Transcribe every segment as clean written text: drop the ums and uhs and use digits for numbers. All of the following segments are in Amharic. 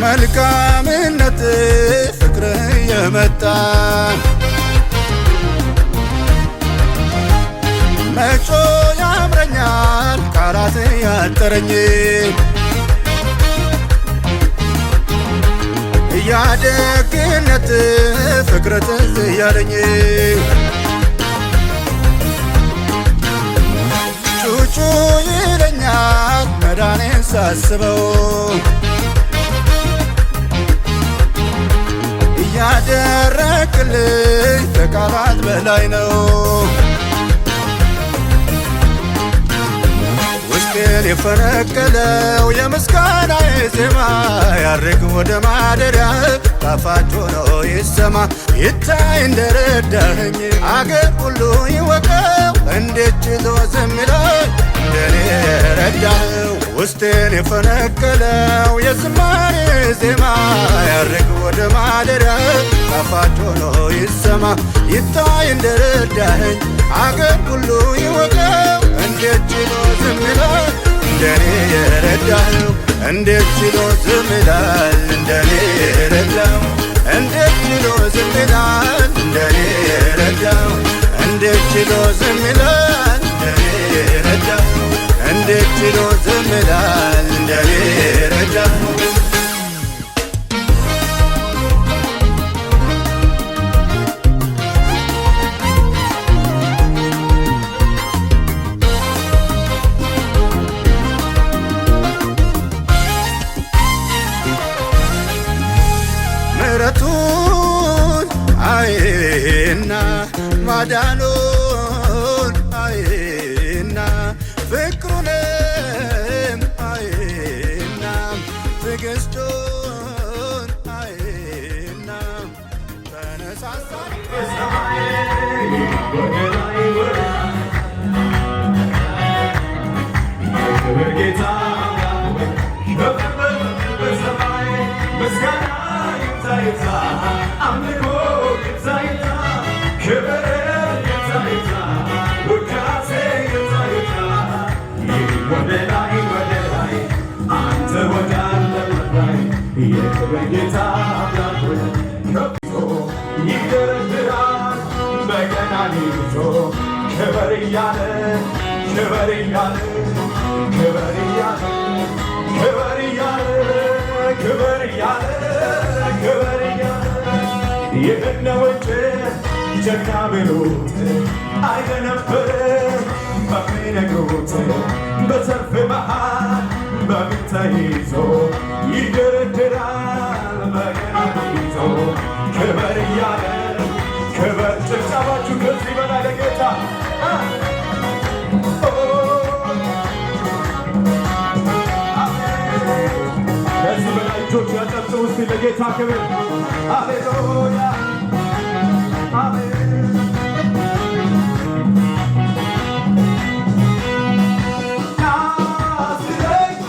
መልካምነት ፍቅር የመጣ መጮ ያምረኛል ቃላት ያጠረኝ ያደግነት ፍቅር ትዝ እያለኝ ጩጩ ይለኛል መዳኔን ሳስበው ያደረክልኝ ከቃላት በላይ ነው። ውስጤን የፈነቀለው የምስጋና ዜማ ያርግ ወደ ማደሪያ ጣፋጭ ሆኖ ይሰማ ይታይ እንደረዳኸኝ አገር ሁሉ ይወቀው እንዴት ችሎ ዝም ይላል እንደኔ የረዳኸው። ውስጤን የፈነቀለው የዝማሬ ዜማ ያርግ ወደ ማደሪያ ጣፋጭ ሆኖ ይሰማ ይታይ እንደረዳኸኝ አገር ሁሉ ይወቀው እንዴት ችሎ ዝም ይላል እንደኔ የረዳኸው። እንዴት ችሎ ዝም ይላል እንደኔ የረዳው። እንዴት ችሎ ዝም ይላል እንደኔ የረዳው። እንዴት ችሎ ዝም ይላል እንደኔ የረዳው። እንዴት ችሎ ዝም ይላል እንደኔ የረዳው። ምሕረቱን አይና ማዳኑን አይና ፍቅሩንም አይና ትዕግስቱን አይና ተነሳሳ። የክብር ጌታ ከፍ በል በሰማይ፣ ምስጋና ይብዛ ይብዛ፣ አምልኮ ይብዛ ይብዛ፣ ክብር ይብዛ ይብዛ፣ ውዳሴ ይብዛ ይብዛ። ወደ ላይ ወደ ላይ አንተ ወዳለበት ላይ የክብር ጌታ አምላክ ሆይ ከፍ ይደረድራል በገናን ይዞ ክበር እያለ ክበር እያለ ክበር እያለ ክበር እያለ ክበር እያለ ክበር እያለ። ይህን ነው እንጂ ጀግና ብሎት አይደነበረ በሚነግሩት በሰልፍ መሃል በምን ተይዞ ይደረድራል በገናን ይዞ ክበር እያለ ክበር። ጭብጨባችሁ ከዚህ በላይ ለጌታ። ከዚህ በላይ እጆች ያጨብጭቡ እስቲ ለጌታ ክብር። ሃሌሉያ አሜን። ናዝሬት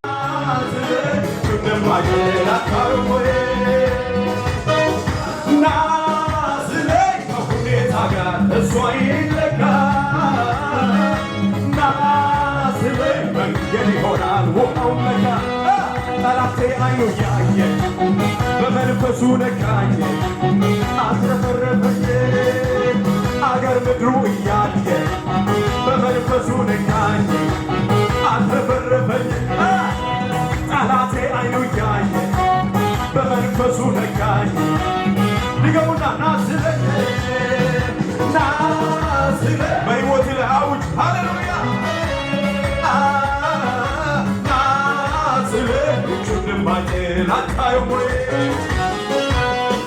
ናዝሬት እንደማይል አታዩም ወይ? ናዝሬት ከሁኔታ ጋር እሷ ይለካ ናዝሬት መንገድ ይሆናል ውሃው ለካ ጠላቴ አይኑ ያየ በመንፈሱ ነካኝ አትረፈረፈኝ አገር ምድሩ እያየ በመንፈሱ ነካኝ አትረፈረፈኝ ጠላቴ አይኑ እያየ በመንፈሱ ነካኝ። ድገሙና ናዝሬት ናዝሬት በሕይወት ላይ አውጅ። ሃሌሉያ ናዝሬት እጁን ማጭን አታዩም ወይ?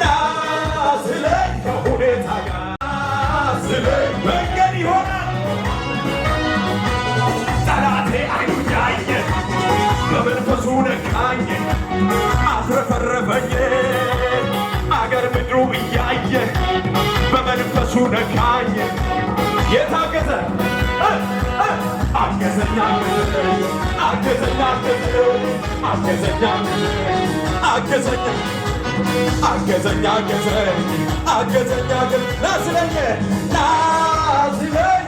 ናዝሬት ከሁኔታ ጋር ናዝሬት መንገድ ይሆናል ጠላቴ አይኑ ያየ በመንፈሱ ነካኝ አትረፈረፈኝ አገር ምድሩ እያየ በመንፈሱ ነካኝ። የታገዘ አገዘኝ አገዘኝ አገዘኝ አገዘኝ አገዘኝ አገዘኝ አገዘኝ አገዘኝ ናዝለኝ ናዝለኝ።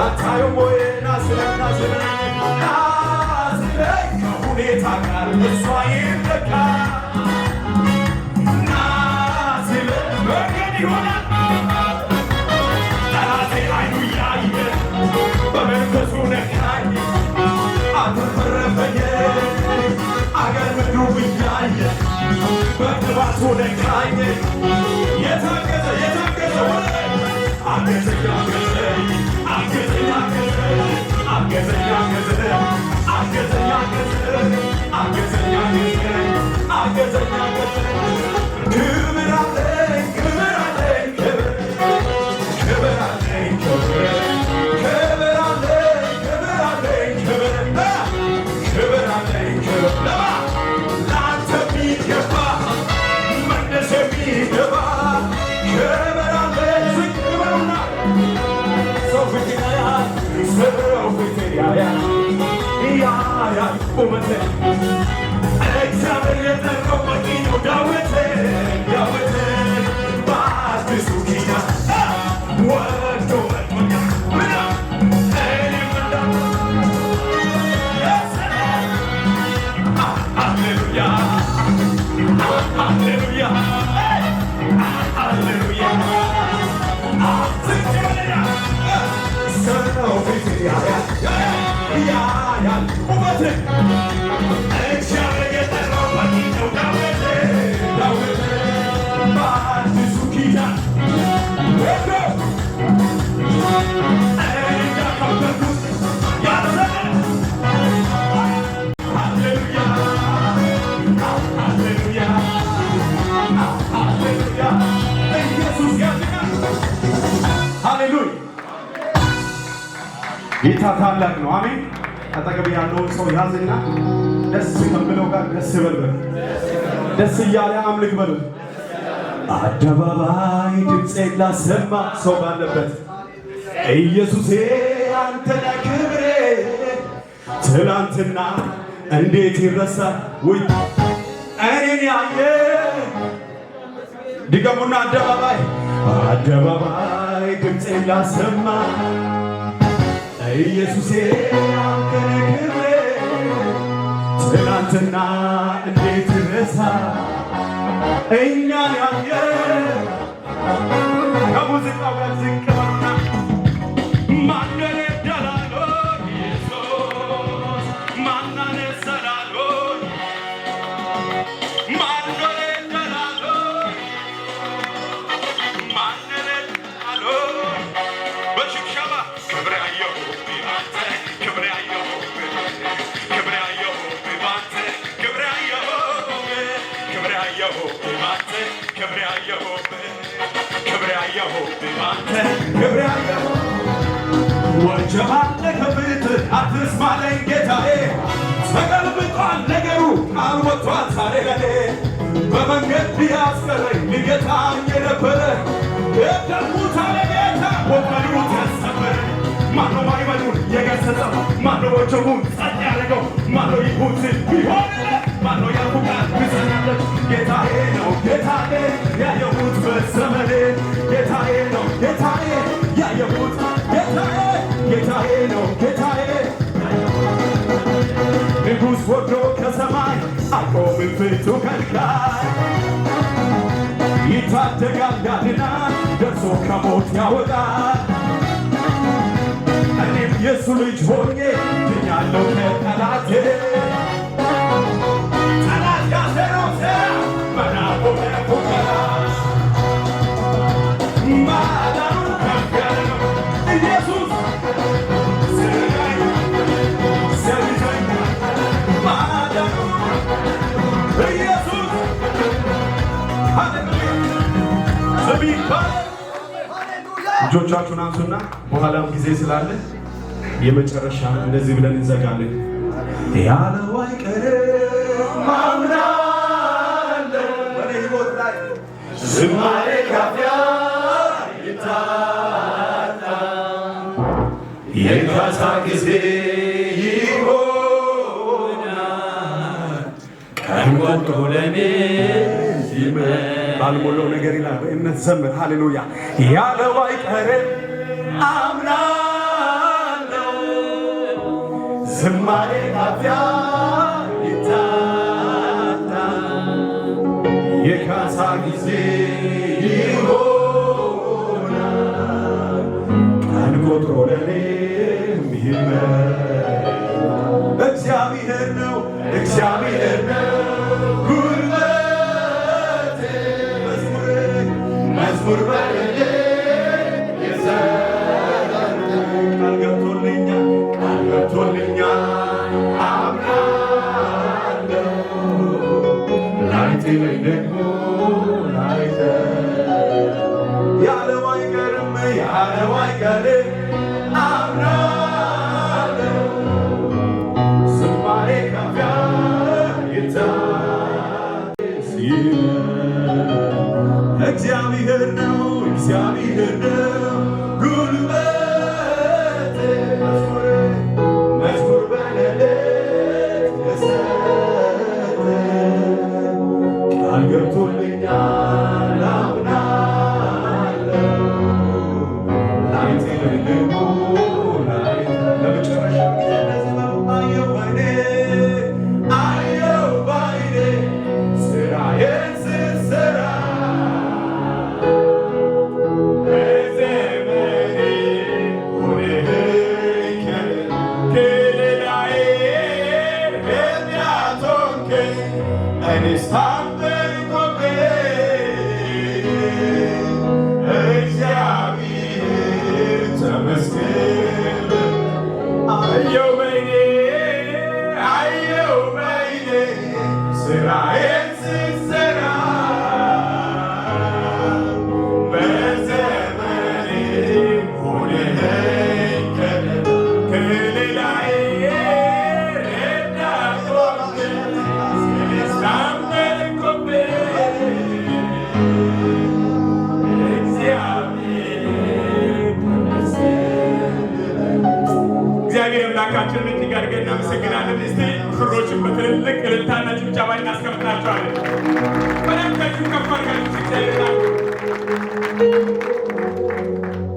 አታዩም ወይ? ና ሲለኝ፣ ና ሲለኝ፣ ና ሲለኝ ከሁኔታ ጋር እሷ ይለካ፣ ና ሲለኝ መንገድ ይሆናል። ጠላቴ አይኑ እያየ በመንፈሱ ነካኝ፣ አትረፈረፈኝ። አገር ምድሩ እያየ በቅባቱ ነካኝ። የታገዘ የታገዘ ወደ ላይ። አገዘኝ፣ አገዘኝ፣ አገዘኝ፣ አገዘኝ፣ አገዘኝ፣ አገዘኝ፣ አገዘኝ፣ አገዘኝ፣ አገዘኝ፣ አገዘኝ፣ አገዘኝ። ክብር አለኝ፣ ክብር አለኝ፣ ክብር፣ ክብር አለኝ፣ ክብር፣ ክብር አለኝ፣ ክብር አለኝ፣ ክብር፣ ክብር አለኝ፣ ክብር ለማ ለአንተ የሚገባ፣ መቅደስ የሚገባ ክብር አለኝ። ዝቅ በሉና ሰው ፊት ያያል፣ ሰው ፊት ያያል፣ ያያል ቁመቴ። እግዚአብሔር የጠራው በቂ ነው። ዳዊት፣ ዳዊት በአዲሱ ኪዳን ወዶ መጥቶኛል። ምና እኔም ሃሌሉያ፣ ሃሌሉያ፣ ሃሌሉያ። ዝቅ በልና ሰው ፊት ያያል፣ ያያል ቁመትን። እግዚአብሔር የጠራው በቂ ነው። ዳዊት፣ ዳዊት በአዲሱ ኪዳን ወዶ እኔ እንዳከበርኩት ያዘነ። ሃሌሉያ፣ ሃሌሉያ፣ ሃሌሉያ። ኢየሱስ ያድናል። ሃሌሉያ። ጌታ ታላቅ ነው። አሜን። አጠገብ ያለውን ሰው ያዝና ደስ ከምለው ጋር ደስ በል በል። ደስ እያለ አምልክ በሉ። አደባባይ ድምፄን ላሰማ ሰው ባለበት፣ ኢየሱሴ አንተ ነህ ክብሬ፣ ትላንትና እንዴት ይረሳል? ውይ እኔን ያየ። ድገሙና አደባባይ፣ አደባባይ ድምፄን ላሰማ፣ ኢየሱሴ አንተ ነህ ክብሬ፣ ትላንትና እንዴት ይረሳል? እኛን ያየ። ከሙዚቃው ጋር ዝቅ በሉና ማን ረዳላሎ ኢየሱስ፣ ማን አነሳላሎ፣ ማን ረዳላሎ፣ ማን ረዳላሎ። በሽብሸባ ክብር ያየሁብህ ባንተ፣ ክብር ያየሁብህ፣ ክብር ያየሁብህ ባንተ፣ ክብር ያየሁብህ፣ ክብር ያየሁብህ ባንተ፣ ክብር ያየሁብህ፣ ክብር ያየሁብህ ባንተ፣ ክብር ያየሁብህ። ወጀብ አለ ከፊት አትስማለኝ ጌታዬ፣ ተገልብጧል ነገሩ፣ ቃል ወጥቷል ዛሬ ለኔ። በመንገድ ሊያስቀረኝ ሊገታኝ የነበረ የደሙት አለ ጌታ፣ ወጥመዱ ተሰበረ። ማነው ማዕበሉን የገሰጸው? ማነው ወጀቡን ጸጥ ያደረገው? ማነው ይሁን ሲል ቢሆንለት? ማነው ያልኩ ቃል ትጸናለች? ጌታዬ ነው ጌታዬ፣ ያየሁት በዘመኔ። ጌታዬ ነው ጌታዬ፣ ያየሁት ጌታዬ። ጌታዬ ነው ጌታዬ። ንጉሥ ወርዶ ከሰማይ አይቆምም ፊቱ ከልካይ፣ ይታደጋል፣ ያድናል፣ ደርሶ ከሞት ያወጣል። እኔም የእሱ ልጅ ሆኜ ድኛለሁ ከጠላቴ። ጠላት ያሰረው ሴራ መና ሆነ ፉከራ። ማዳኑ ከፍ ያለ ነው። ኢየሱስ ሲረዳኝ፣ ሲያግዘኝ፣ ማዳኑ ኢየሱስ። ሃሌሉያ፣ ስም ይባረክ። እጆቻችሁን አንሱና በኋላም ጊዜ ስላለ የመጨረሻ እንደዚህ ብለን እንዘጋለን። ያለው አይቀርም አምናለሁ፣ በእኔ ሕይወት ላይ ዝማሬ ካፊያ ይታጣ፣ የካሳ ጊዜ ይሆናል ቀን ቆጥሮ ለኔ። ባልሞላው ነገር ይላል። በእምነት ዘምር። ሃሌሉያ። ያለው አይቀርም አምናለሁ። ዝማሬ ካፊያ ይታጣ የካሳ ጊዜ ይሆናል ቀን ቆጥሮ ለኔም ይመጣል። እግዚአብሔር ነው፣ እግዚአብሔር ነው ጉልበቴ፣ መዝሙር መዝሙር በሌሊት የሰጠኝ ቃል ገብቶልኛል፣ ቃል ገብቶልኛል፣ አምናለሁ ላይጥለኝ ደግሞ ላይተወኝ፣ ያለው አይቀርም፣ ያለው አይቀርም፣ አምናለሁ ዝማሬ ካፊያ ይታደስ። እግዚአብሔር ነው፣ እግዚአብሔር ነው ጉልበቴ፣ መዝሙር መዝሙር በሌሊት የሰጠኝ ቃል ገብቶልኛል፣ አምናለሁ ላይጥለኝ ደግሞ ለመጨረሻ ጊዜ እንደዚህ በሉ። አየሁ ባይኔ፣ አየሁ ባይኔ ስራዬን ስትሰራ በዘመኔ ሆነህ ከለላዬ ረዳት ሆንከኝ፣ እኔስ ታመንኩብህ፣ እግዚአብሔር ተመስገን። አየሁ በዓይኔ፣ አየሁ በዓይኔ ስራዬን ስትሰራ በዘመኔ ሆነኸኝ ከለላዬ ረዳት ሆንከኝ፣ እኔስ ታመንኩብህ፣ እግዚአብሔር ተመስገን። እግዚአብሔር አምላካችንን እጅግ አድርገን እናመሰግናለን። እስቲ ሙሽሮችን በትልልቅ እልልታና ጭብጨባ እናስቀምጣቸዋለን። በደንብ ከዚሁ ከፍ አድርጋችሁ እግዚአብሔር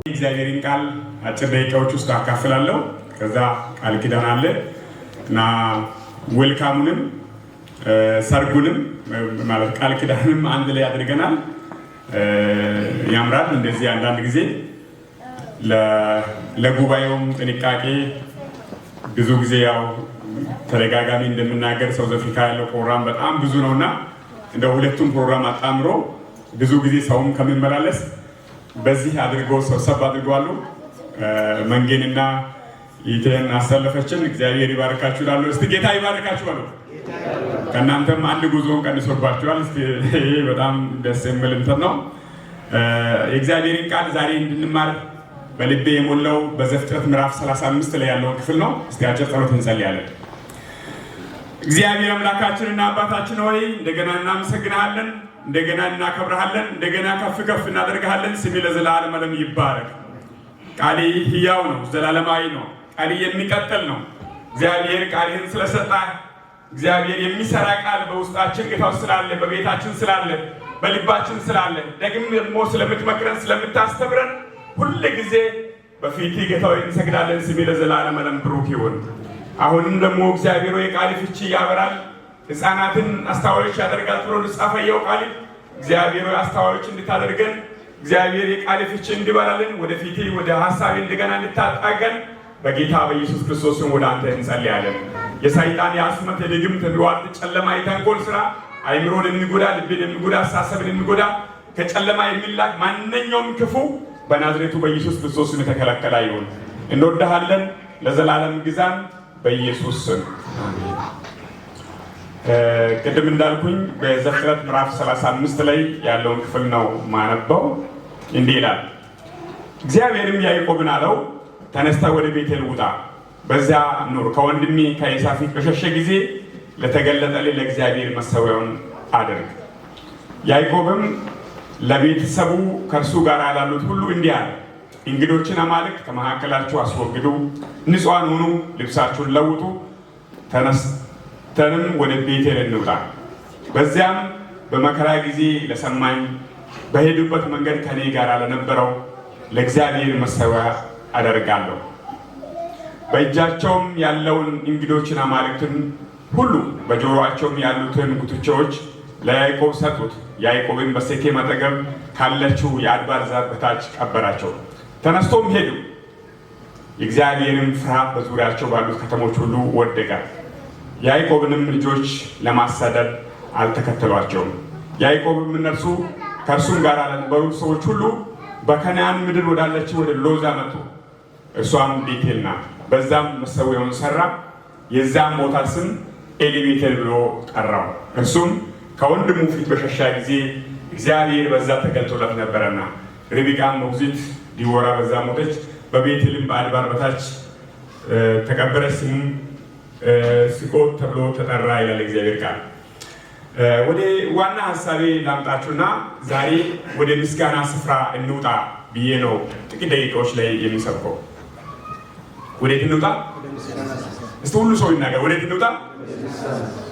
እግዚአብሔርን ቃል አጭር ደቂቃዎች ውስጥ አካፍላለሁ። ከዛ ቃል ኪዳን አለ እና welcome ኡንም ሰርጉንም ማለት ቃል ኪዳንም አንድ ላይ አድርገናል። ያምራል። እንደዚህ አንዳንድ ጊዜ ለጉባኤውም ጥንቃቄ ብዙ ጊዜ ያው ተደጋጋሚ እንደምናገር ሳውዝ አፍሪካ ያለው ፕሮግራም በጣም ብዙ ነው እና እንደ ሁለቱም ፕሮግራም አጣምሮ ብዙ ጊዜ ሰውም ከሚመላለስ በዚህ አድርጎ ሰብሰብ አድርገዋሉ። መንጌንና ይቴን አሰለፈችን። እግዚአብሔር ይባርካችሁ እላለሁ። እስቲ ጌታ ይባርካችሁ በሉ። ከእናንተም አንድ ጉዞን ቀንሶባችኋል። እስቲ ይሄ በጣም ደስ የሚል እንትን ነው። የእግዚአብሔርን ቃል ዛሬ እንድንማር በልቤ የሞላው በዘፍጥረት ምዕራፍ 35 ላይ ያለውን ክፍል ነው። እስቲ አጭር ጸሎት እንጸልያለን። እግዚአብሔር አምላካችንና አባታችን ሆይ፣ እንደገና እናመሰግንሃለን፣ እንደገና እናከብረሃለን፣ እንደገና ከፍ ከፍ እናደርግሃለን። ስምህ ለዘላለም ዓለም ይባረክ። ቃልህ ሕያው ነው፣ ዘላለማዊ ነው። ቃልህ የሚቀጥል ነው። እግዚአብሔር ቃልህን ስለሰጠህ፣ እግዚአብሔር የሚሰራ ቃል በውስጣችን ጌታ ስላለ፣ በቤታችን ስላለ፣ በልባችን ስላለ፣ ደግም ደግሞ ስለምትመክረን፣ ስለምታስተምረን ሁል ጊዜ በፊትህ ጌታ ሆይ እንሰግዳለን። ስምህ ለዘላለም ዓለም ብሩክ ይሁን። አሁንም ደግሞ እግዚአብሔር ሆይ ቃል ፍቺ ያበራል፣ ሕፃናትን አስተዋዮች ያደርጋል ብሎ ጻፈየው ቃል፣ እግዚአብሔር ሆይ አስተዋዮች እንድታደርገን፣ እግዚአብሔር የቃል ፍቺ እንዲበራልን፣ ወደፊት ወደ ሀሳብ እንደገና እንድታጣገን በጌታ በኢየሱስ ክርስቶስ ስም ወደ አንተ እንጸልያለን። የሰይጣን የአስማት፣ የድግምት፣ የሟርት፣ ጨለማ፣ የተንኮል ስራ፣ አይምሮን የሚጎዳ፣ ልብን የሚጎዳ፣ አስተሳሰብን የሚጎዳ ከጨለማ የሚላክ ማንኛውም ክፉ በናዝሬቱ በኢየሱስ ክርስቶስ ስም የተከለከለ ይሁን። እንወድሃለን። ለዘላለም ግዛን በኢየሱስ ስም። ቅድም እንዳልኩኝ በዘፍጥረት ምዕራፍ 35 ላይ ያለውን ክፍል ነው ማነበው። እንዲህ ይላል። እግዚአብሔርም ያዕቆብን አለው፣ ተነስተህ ወደ ቤቴል ውጣ፣ በዚያ ኑር። ከወንድምህ ከዔሳው ፊት በሸሸህ ጊዜ ለተገለጠልህ ለእግዚአብሔር መሠዊያውን አድርግ። ያዕቆብም ለቤተሰቡ ከእርሱ ጋር ላሉት ሁሉ እንዲህ አለ፣ እንግዶችን አማልክት ከመካከላችሁ አስወግዱ፣ ንጹሐን ሁኑ፣ ልብሳችሁን ለውጡ፣ ተነስተንም ወደ ቤቴል እንውጣ። በዚያም በመከራ ጊዜ ለሰማኝ፣ በሄድሁበት መንገድ ከኔ ጋር ለነበረው ለእግዚአብሔር መሠዊያ አደርጋለሁ። በእጃቸውም ያለውን እንግዶችን አማልክትን ሁሉ በጆሮአቸውም ያሉትን ጉትቻዎች ለያዕቆብ ሰጡት። ያዕቆብም በሴኬም አጠገብ ካለችው የአድባር ዛፍ በታች ቀበራቸው። ተነስቶም ሄዱ። የእግዚአብሔርም ፍርሃት በዙሪያቸው ባሉት ከተሞች ሁሉ ወደቀ። ያዕቆብንም ልጆች ለማሳደድ አልተከተሏቸውም። ያዕቆብም እነርሱ ከእርሱም ጋር ለነበሩ ሰዎች ሁሉ በከነዓን ምድር ወዳለችው ወደ ሎዛ መጡ። እርሷም ቤቴል ናት። በዛም መሠዊያውን ሰራ። የዛም ቦታ ስም ኤሊቤቴል ብሎ ጠራው። እርሱም ከወንድሙ ፊት በሸሻ ጊዜ እግዚአብሔር በዛ ተገልጦለት ነበረና። ርብቃም ሞግዚት ዲቦራ በዛ ሞተች። በቤቴልም በአድባር በታች ተቀበረች። ስሙም ስቆት ተብሎ ተጠራ ይላል እግዚአብሔር ቃል። ወደ ዋና ሀሳቤ ላምጣችሁና ዛሬ ወደ ምስጋና ስፍራ እንውጣ ብዬ ነው ጥቂት ደቂቃዎች ላይ የሚሰብከው። ወዴት እንውጣ? እስቲ ሁሉ ሰው ይናገር። ወዴት እንውጣ?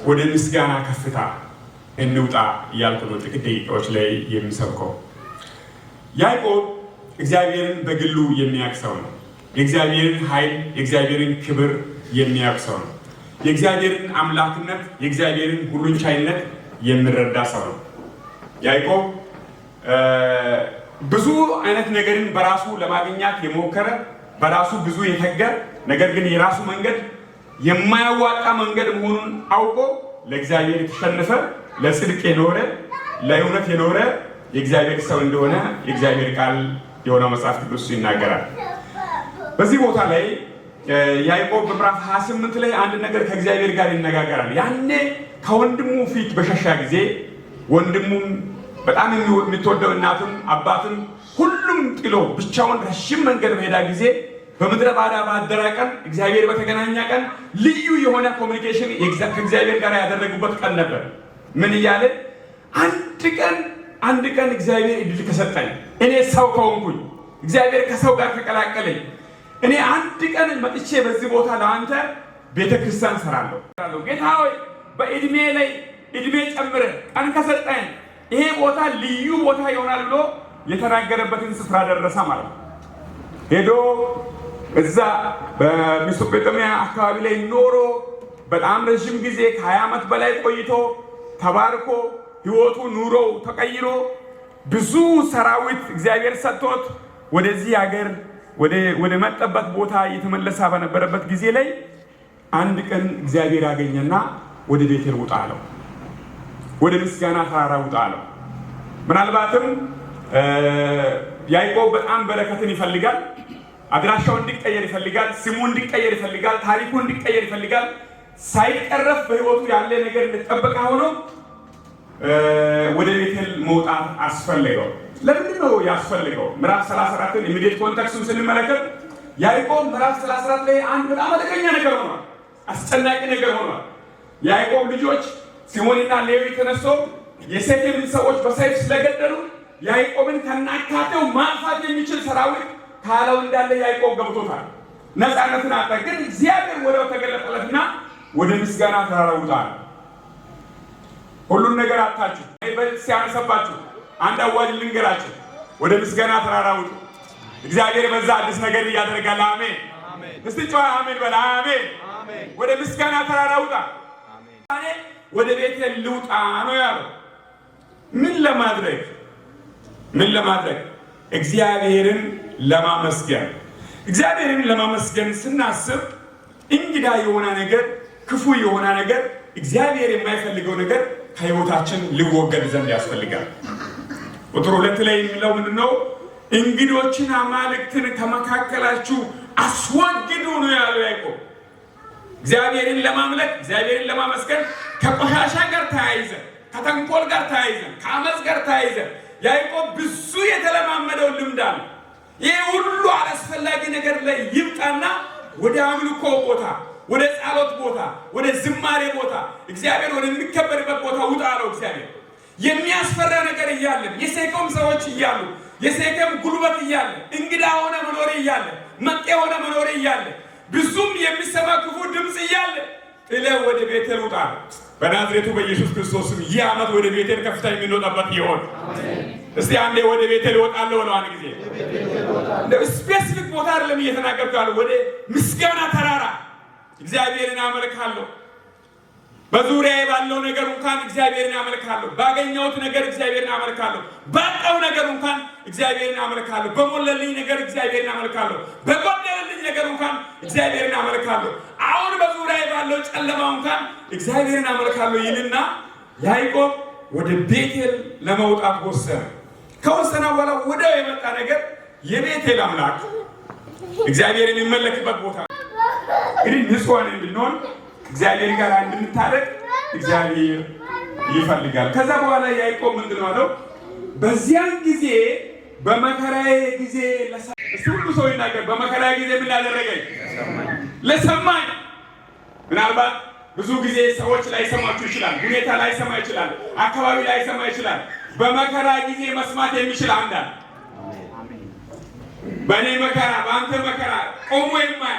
ወደ ምስጋና ከፍታ እንውጣ እያልኩ ነው ጥቂት ደቂቃዎች ላይ የሚሰብከው። ያዕቆብ እግዚአብሔርን በግሉ የሚያውቅ ሰው ነው። የእግዚአብሔርን ኃይል፣ የእግዚአብሔርን ክብር የሚያውቅ ሰው ነው። የእግዚአብሔርን አምላክነት፣ የእግዚአብሔርን ሁሉን ቻይነት የሚረዳ ሰው ነው። ያዕቆብ ብዙ አይነት ነገርን በራሱ ለማግኘት የሞከረ፣ በራሱ ብዙ የተገ፣ ነገር ግን የራሱ መንገድ የማያዋጣ መንገድ መሆኑን አውቆ ለእግዚአብሔር የተሸነፈ፣ ለጽድቅ የኖረ፣ ለእውነት የኖረ የእግዚአብሔር ሰው እንደሆነ የእግዚአብሔር ቃል የሆነው መጽሐፍ ቅዱስ ይናገራል። በዚህ ቦታ ላይ ያዕቆብ በምዕራፍ 28 ላይ አንድ ነገር ከእግዚአብሔር ጋር ይነጋገራል። ያኔ ከወንድሙ ፊት በሸሻ ጊዜ ወንድሙም በጣም የምትወደው እናትም አባትም ሁሉም ጥሎ ብቻውን ረዥም መንገድ በሄዳ ጊዜ በምድረ በዳ ባደረ ቀን፣ እግዚአብሔር በተገናኘ ቀን ልዩ የሆነ communication ከእግዚአብሔር ጋር ያደረጉበት ቀን ነበር። ምን እያለ? አንድ ቀን፣ አንድ ቀን እግዚአብሔር እድል ከሰጠኝ፣ እኔ ሰው ከሆንኩኝ፣ እግዚአብሔር ከሰው ጋር ከቀላቀለኝ፣ እኔ አንድ ቀን መጥቼ በዚህ ቦታ ለአንተ ቤተ ክርስቲያን ሰራለሁ። ጌታ ሆይ፣ በእድሜ ላይ እድሜ ጨምረህ ቀን ከሰጠኝ ይሄ ቦታ ልዩ ቦታ ይሆናል ብሎ የተናገረበትን ስፍራ ደረሰ ማለት ነው። ሄዶ እዛ በሜሶጶጣሚያ አካባቢ ላይ ኖሮ በጣም ረዥም ጊዜ ከ20 ዓመት በላይ ቆይቶ ተባርኮ ህይወቱ ኑሮው ተቀይሮ ብዙ ሰራዊት እግዚአብሔር ሰጥቶት ወደዚህ ሀገር ወደ መጣበት ቦታ እየተመለሰ በነበረበት ጊዜ ላይ አንድ ቀን እግዚአብሔር ያገኘና ወደ ቤቴል ውጣ አለው። ወደ ምስጋና ተራራ ውጣ አለው። ምናልባትም ያዕቆብ በጣም በረከትን ይፈልጋል። አድራሻው እንዲቀየር ይፈልጋል። ስሙ እንዲቀየር ይፈልጋል። ታሪኩ እንዲቀየር ይፈልጋል። ሳይቀረፍ በህይወቱ ያለ ነገር እንደጠበቀ ሆኖ ወደ ቤቴል መውጣት አስፈልገው። ለምንድን ነው ያስፈልገው? ምዕራፍ 34ን immediate context ኡን ስንመለከት ያዕቆብ ምዕራፍ 34 ላይ አንድ በጣም አደገኛ ነገር ሆኗል። አስጨናቂ ነገር ሆኗል። የያዕቆብ ልጆች ስምዖንና ሌዊ ተነስቶ የሴኬምን ሰዎች በሰይፍ ስለገደሉ ያዕቆብን ከናካቴው ማጥፋት የሚችል ሰራዊት ካለው እንዳለ ያዕቆብ ገብቶታል። ነፃነትን አጣ። ግን እግዚአብሔር ወዲያው ተገለጠለትና ወደ ምስጋና ተራራ ውጣ። ሁሉን ነገር አጣችሁ፣ ሲያነሰባችሁ አንድ አዋጅ ልንገራችሁ። ወደ ምስጋና ተራራ ውጡ። እግዚአብሔር በዛ አዲስ ነገር ያደርጋል። አሜን። እስቲ ጮኸ አሜን በል። አሜን። ወደ ምስጋና ተራራ ውጣ። እኔ ወደ ቤቴ ልውጣ ነው ያለው። ምን ለማድረግ? ምን ለማድረግ? እግዚአብሔርን ለማመስገን። እግዚአብሔርን ለማመስገን ስናስብ እንግዳ የሆነ ነገር፣ ክፉ የሆነ ነገር፣ እግዚአብሔር የማይፈልገው ነገር ከህይወታችን ሊወገድ ዘንድ ያስፈልጋል። ቁጥር 2 ላይ የሚለው ምንድን ነው? እንግዶችን አማልክትን ከመካከላችሁ አስወግዱ ነው ያለው ያዕቆብ። እግዚአብሔርን ለማምለክ፣ እግዚአብሔርን ለማመስገን ከቆሻሻ ጋር ተያይዘን፣ ከተንኮል ጋር ተያይዘን፣ ከአመፅ ጋር ተያይዘን ያዕቆብ ብዙ የተለማመደው ልምድ አለ። ይህ ሁሉ አላስፈላጊ ነገር ላይ ይምጣና ወደ አምልኮ ቦታ፣ ወደ ጸሎት ቦታ፣ ወደ ዝማሬ ቦታ፣ እግዚአብሔር ወደሚከበርበት ቦታ ውጣ አለው። እግዚአብሔር የሚያስፈራ ነገር እያለ፣ የሴኬም ሰዎች እያሉ፣ የሴኬም ጉልበት እያለ፣ እንግዳ ሆነ መኖሬ እያለ፣ መጤ ሆነ መኖሬ እያለ፣ ብዙም የሚሰማ ክፉ ድምፅ እያለ ጥለህ ወደ ቤቴል ውጣ። በናዝሬቱ በኢየሱስ ክርስቶስም ይህ ዓመት ወደ ቤቴል ከፍታ የምንወጣበት ይሆን። እስቲ አንዴ ወደ ቤቴል እወጣለሁ ብለው አንድ ጊዜ specific ቦታ አይደለም እየተናገርኩ ያለው፣ ወደ ምስጋና ተራራ እግዚአብሔርን አመልካለሁ። በዙሪያዬ ባለው ነገር እንኳን እግዚአብሔርን አመልካለሁ። ባገኘሁት ነገር እግዚአብሔርን አመልካለሁ። ባጣው ነገር እንኳን እግዚአብሔርን አመልካለሁ። በሞላልኝ ነገር እግዚአብሔርን አመልካለሁ። በጎደለልኝ ነገር እንኳን እግዚአብሔርን አመልካለሁ። አሁን በዙሪያዬ ባለው ጨለማ እንኳን እግዚአብሔርን አመልካለሁ ይልና ያዕቆብ ወደ ቤቴል ለመውጣት ወሰነ። ከወሰነ በኋላ ወዲያው የመጣ ነገር የቤቴል አምላክ እግዚአብሔር የሚመለክበት ቦታ እንግዲህ ንጹሐን እንድንሆን እግዚአብሔር ጋር እንድንታረቅ እግዚአብሔር ይፈልጋል። ከዛ በኋላ ያዕቆብ ምንድን ነው አለው? በዚያን ጊዜ በመከራዬ ጊዜ እሱ ሁሉ ሰው ይናገር። በመከራዬ ጊዜ ምን አደረገኝ? ለሰማኝ። ምናልባት ብዙ ጊዜ ሰዎች ላይሰማችሁ ይችላል። ሁኔታ ላይሰማ ይችላል። አካባቢ ላይሰማ ይችላል። በመከራ ጊዜ መስማት የሚችል አንድ አለ። በእኔ መከራ፣ በአንተ መከራ ቆሞ የማያ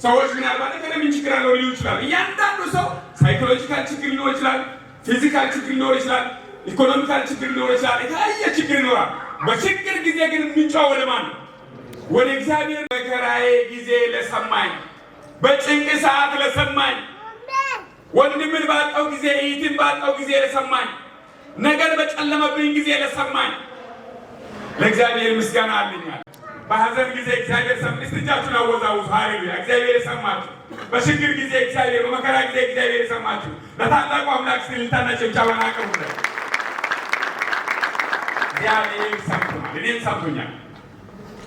ሰዎች ምናልባት ነገር ምን ችግር አለው ሊሉ ይችላል። እያንዳንዱ ሰው psychological ችግር ሊኖር ይችላል፣ physical ችግር ሊኖር ይችላል፣ economical ችግር ሊኖር ይችላል። የተለያየ ችግር ይኖራል። በችግር ጊዜ ግን የምንጮኸው ወደ ማን ነው? ወደ እግዚአብሔር። መከራዬ ጊዜ ለሰማኝ፣ በጭንቅ ሰዓት ለሰማኝ፣ ወንድምን ባጣው ጊዜ፣ እህትን ባጣው ጊዜ ለሰማኝ፣ ነገር በጨለመብኝ ጊዜ ለሰማኝ ለእግዚአብሔር ምስጋና አለኛል። በሐዘን ጊዜ እግዚአብሔር ሰማ። እስቲ እጃችሁን አወዛውዙ። ሃሌሉያ! እግዚአብሔር የሰማችሁ በችግር ጊዜ እግዚአብሔር፣ በመከራ ጊዜ እግዚአብሔር የሰማችሁ ለታላቁ አምላክ እስቲ እልልታና ጭብጨባን አቅርቡለት። እግዚአብሔር ሰምቶናል። እኔም ሰምቶኛል።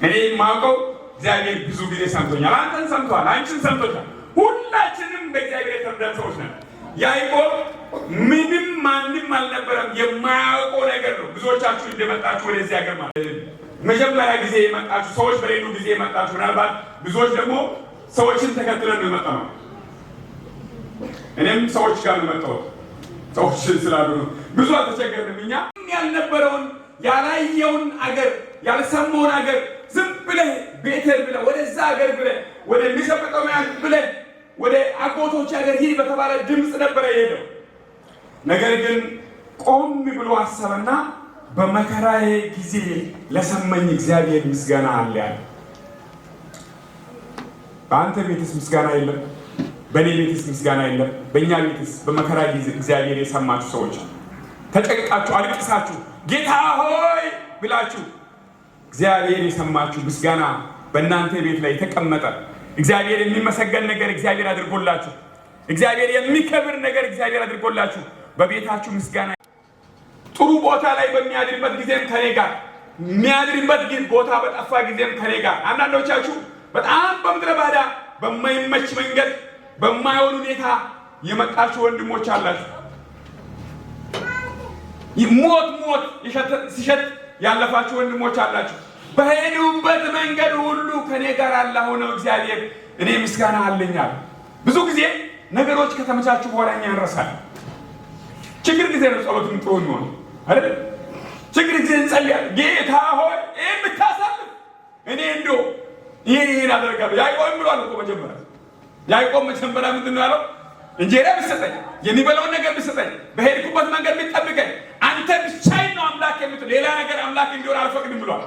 እኔ የማውቀው እግዚአብሔር ብዙ ጊዜ ሰምቶኛል። አንተን ሰምቷል፣ አንቺን ሰምቶሻል። ሁላችንም በእግዚአብሔር የተረዳን ሰዎች ነን። ያዕቆብ ምንም ማንም አልነበረም። የማያውቀው ነገር ነው። ብዙዎቻችሁ እንደመጣችሁ ወደዚህ ሀገር ማለት መጀመሪያ ጊዜ የመጣችሁ ሰዎች በሌሉ ጊዜ የመጣችሁ ምናልባት ብዙዎች ደግሞ ሰዎችን ተከትለን ነው የመጣነው። እኔም ሰዎች ጋር ነው የመጣሁት። ሰዎች ስላሉ ነው። ብዙ አልተቸገርንም። እኛ ያልነበረውን ያላየውን አገር ያልሰማውን አገር ዝም ብለህ ቤቴል ብለህ ወደዛ አገር ብለህ ወደ ሜሶጶጣሚያ ብለህ ወደ አጎቶች ሀገር ሂድ በተባለ ድምፅ ነበረ የሄደው። ነገር ግን ቆም ብሎ አሰበና በመከራዬ ጊዜ ለሰማኝ እግዚአብሔር ምስጋና አለ ያለ። በአንተ ቤትስ ምስጋና የለም? በእኔ ቤትስ ምስጋና የለም? በእኛ ቤትስ በመከራ ጊዜ እግዚአብሔር የሰማችሁ ሰዎች ተጨንቃችሁ አልቅሳችሁ ጌታ ሆይ ብላችሁ እግዚአብሔር የሰማችሁ ምስጋና በእናንተ ቤት ላይ የተቀመጠ እግዚአብሔር የሚመሰገን ነገር እግዚአብሔር አድርጎላችሁ እግዚአብሔር የሚከብር ነገር እግዚአብሔር አድርጎላችሁ በቤታችሁ ምስጋና ጥሩ ቦታ ላይ በሚያድርበት ጊዜም ከኔ ጋር የሚያድርበት ቦታ በጠፋ ጊዜም ከኔ ጋር። አንዳንዶቻችሁ በጣም በምድረ በዳ በማይመች መንገድ በማይሆን ሁኔታ የመጣችሁ ወንድሞች አላችሁ። ሞት ሞት ሲሸት ያለፋችሁ ወንድሞች አላችሁ። በሄዱበት መንገድ ሁሉ ከኔ ጋር አለ ሆነው እግዚአብሔር እኔ ምስጋና አለኛል። ብዙ ጊዜ ነገሮች ከተመቻቹ በኋላ እኛ እንረሳለን። ችግር ጊዜ ነው ጸሎት ጥሩ የሚሆነው አይደል? ችግር ጊዜ እንጸልያለን። ጌታ ሆይ ይሄን ብታሳልፍ እኔ እንደው ይሄን አደርጋለሁ። ያዕቆብ ብሏል እኮ መጀመሪያ። ያዕቆብ መጀመሪያ ምንድን ነው ያለው? እንጀራ ብትሰጠኝ፣ የሚበላውን ነገር ብትሰጠኝ፣ በሄድኩበት መንገድ ብትጠብቀኝ፣ አንተ ብቻዬን ነው አምላክ የምትል ሌላ ነገር አምላክ እንዲሆን አልፈቅድም ብሏል።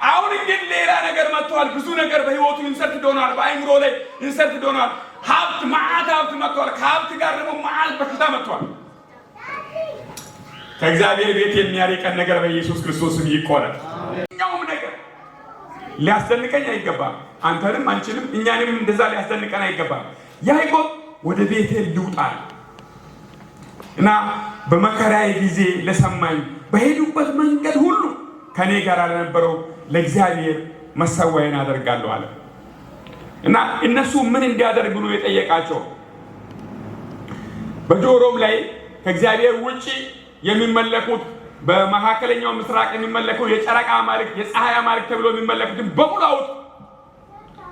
አሁን ግን ሌላ ነገር መጥቷል። ብዙ ነገር በህይወቱ insert ሆኗል። በአይምሮ ላይ insert ሆኗል። ሀብት መዓት ሀብት መጥቷል። ከሀብት ጋር ደግሞ መዓት በሽታ መጥቷል። ከእግዚአብሔር ቤት የሚያርቀን ነገር በኢየሱስ ክርስቶስም ይቆረጥ። እኛውም ነገር ሊያስደንቀኝ አይገባም። አንተንም አንቺንም እኛንም እንደዛ ሊያስደንቀን አይገባም። ያዕቆብ ወደ ቤቴል ልውጣ እና በመከራዬ ጊዜ ለሰማኝ በሄዱበት መንገድ ሁሉ ከኔ ጋር ለነበረው ለእግዚአብሔር መሰዋዬን አደርጋለሁ አለ እና እነሱ ምን እንዲያደርግ ነው የጠየቃቸው? በጆሮም ላይ ከእግዚአብሔር ውጪ የሚመለኩት በመካከለኛው ምስራቅ የሚመለኩ የጨረቃ አማልክት፣ የፀሐይ አማልክት ተብሎ የሚመለኩትን በሙሉ አውጡ።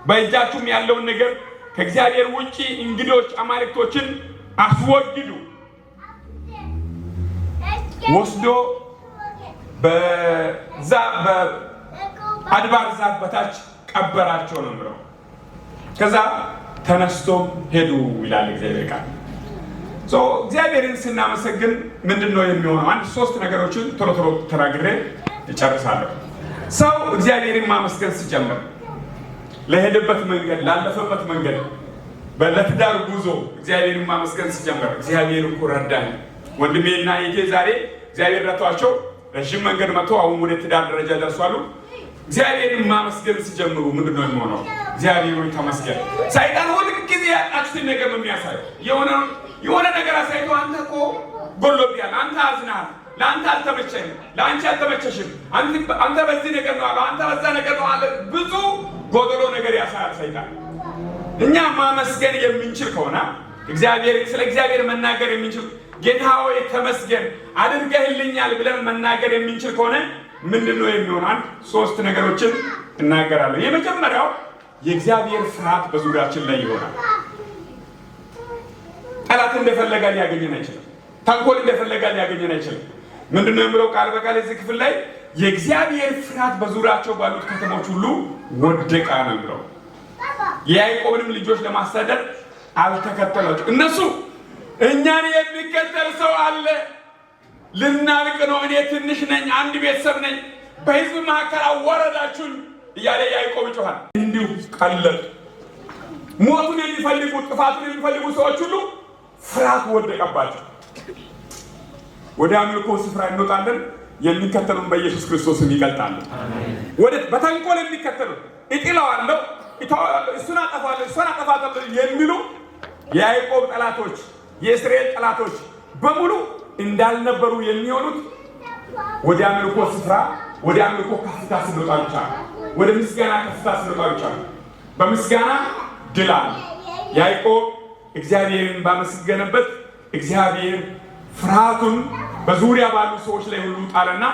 በእጃችሁም ያለውን ነገር ከእግዚአብሔር ውጪ እንግዶች አማልክቶችን አስወግዱ። ወስዶ በዛ በአድባር ዛፍ በታች ቀበራቸው ነው የሚለው። ከዛ ተነስቶም ሄዱ ይላል እግዚአብሔር ቃል። እግዚአብሔርን ስናመሰግን ምንድን ነው የሚሆነው? አንድ ሶስት ነገሮችን ቶሎ ቶሎ ተናግሬ እጨርሳለሁ። ሰው እግዚአብሔርን ማመስገን ሲጀምር ለሄደበት መንገድ፣ ላለፈበት መንገድ፣ ለትዳር ጉዞ እግዚአብሔርን ማመስገን ሲጀምር እግዚአብሔር እኮ ረዳኝ። ወንድሜና እህቴ ዛሬ እግዚአብሔር ረድቷቸው ረዥም መንገድ መጥቶ አሁን ወደ ትዳር ደረጃ ደርሷሉ። እግዚአብሔርን ማመስገን ሲጀምሩ ምንድን ነው የሚሆነው? እግዚአብሔር ሆይ ተመስገን። ሰይጣን ሁል ጊዜ ያጣችሁትን ነገር ነው የሚያሳየው። የሆነ ነገር አሳይቶ አንተ እኮ ጎሎብያል፣ አንተ አዝናል፣ ለአንተ አልተመቸህም፣ ለአንቺ አልተመቸሽም፣ አንተ በዚህ ነገር ነው አለ፣ አንተ በዛ ነገር ነው አለ። ብዙ ጎደሎ ነገር ያሳያል ሰይጣን። እኛ ማመስገን የምንችል ከሆነ እግዚአብሔር ስለ እግዚአብሔር መናገር የምንችል ጌታ ሆይ ተመስገን አድርገህልኛል ብለን መናገር የምንችል ከሆነ ምንድን ነው የሚሆነው? አንድ ሶስት ነገሮችን እናገራለሁ። የመጀመሪያው የእግዚአብሔር ፍርሃት በዙሪያችን ላይ ይሆናል። ጠላት እንደፈለገ ሊያገኘን አይችልም። ተንኮል እንደፈለገ ሊያገኘን አይችልም። ምንድነው የሚለው ቃል በቃል እዚህ ክፍል ላይ የእግዚአብሔር ፍርሃት በዙሪያቸው ባሉት ከተሞች ሁሉ ወደቀ ነው የሚለው። የያዕቆብንም ልጆች ለማሳደድ አልተከተሏቸው። እነሱ እኛን የሚከተል ሰው አለ፣ ልናልቅ ነው፣ እኔ ትንሽ ነኝ፣ አንድ ቤተሰብ ነኝ፣ በህዝብ መካከል አዋረዳችሁን እያለ ያዕቆብ ይጮኻል። እንዲሁ ቀለጡ። ሞቱን የሚፈልጉ ጥፋቱን የሚፈልጉ ሰዎች ሁሉ ፍርሃት ወደቀባቸው። ወደ አምልኮ ስፍራ እንወጣለን፣ የሚከተሉን በኢየሱስ ክርስቶስም ይቀልጣሉ። ወደ በተንኮል የሚከተሉ እጥለዋለሁ፣ እሱን አጠፋለሁ፣ እሷን አጠፋለሁ የሚሉ የያዕቆብ ጠላቶች፣ የእስራኤል ጠላቶች በሙሉ እንዳልነበሩ የሚሆኑት ወደ አምልኮ ስፍራ ወደ አምልኮ ከፍታ ስንወጣ ብቻ ነው። ወደ ምስጋና ከፍታ ስንወጣ ብቻ ነው። በምስጋና ድል አለ። ያዕቆብ እግዚአብሔርን ባመሰገነበት እግዚአብሔር ፍርሃቱን በዙሪያ ባሉ ሰዎች ላይ ሁሉ ጣለና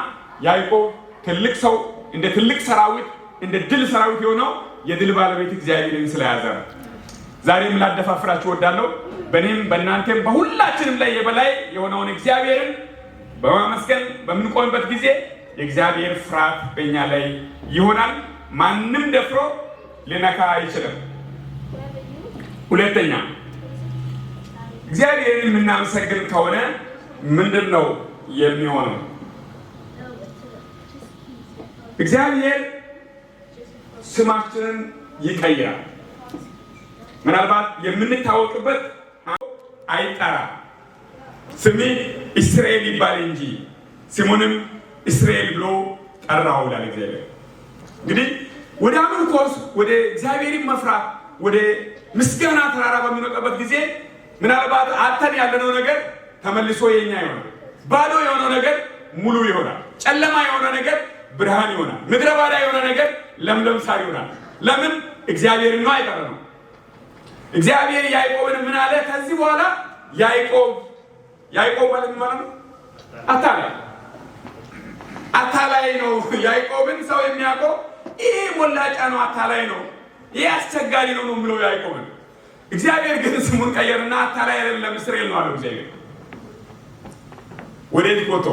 ያዕቆብ ትልቅ ሰው እንደ ትልቅ ሰራዊት እንደ ድል ሰራዊት የሆነው የድል ባለቤት እግዚአብሔርን ስለያዘ ነው። ዛሬም ላደፋፍራችሁ እወዳለሁ። በእኔም በእናንተም በሁላችንም ላይ የበላይ የሆነውን እግዚአብሔርን በማመስገን በምንቆምበት ጊዜ የእግዚአብሔር ፍርሃት በእኛ ላይ ይሆናል። ማንም ደፍሮ ሊነካ አይችልም። ሁለተኛ እግዚአብሔርን የምናመሰግን ከሆነ ምንድን ነው የሚሆነው? እግዚአብሔር ስማችንን ይቀይራል። ምናልባት የምንታወቅበት አይጠራ ስሜ እስራኤል ይባል እንጂ ስሙንም እስራኤል ብሎ ጠራው ይላል እግዚአብሔር። እንግዲህ ወደ አምልኮስ ወደ እግዚአብሔርን መፍራት ወደ ምስጋና ተራራ በሚወጣበት ጊዜ ምናልባት አተን ያለነው ነገር ተመልሶ የኛ ይሆናል። ባዶ የሆነው ነገር ሙሉ ይሆናል። ጨለማ የሆነ ነገር ብርሃን ይሆናል። ምድረ ባዳ የሆነ ነገር ለምለም ሳር ይሆናል። ለምን? እግዚአብሔርን ነው አይጠራነው። እግዚአብሔር ያዕቆብን ምን አለ? ከዚህ በኋላ ያዕቆብ ያዕቆብ ማለት ምን ማለት ነው? አታላይ አታላይ ነው። ያዕቆብን ሰው የሚያውቀው ይሄ ሞላጫ ነው፣ አታላይ ነው፣ ይሄ አስቸጋሪ ነው ነው የሚለው ያዕቆብን። እግዚአብሔር ግን ስሙን ቀየርና አታላይ አይደለም እስራኤል ነው አለው እግዚአብሔር። ወዴት ወጥቶ?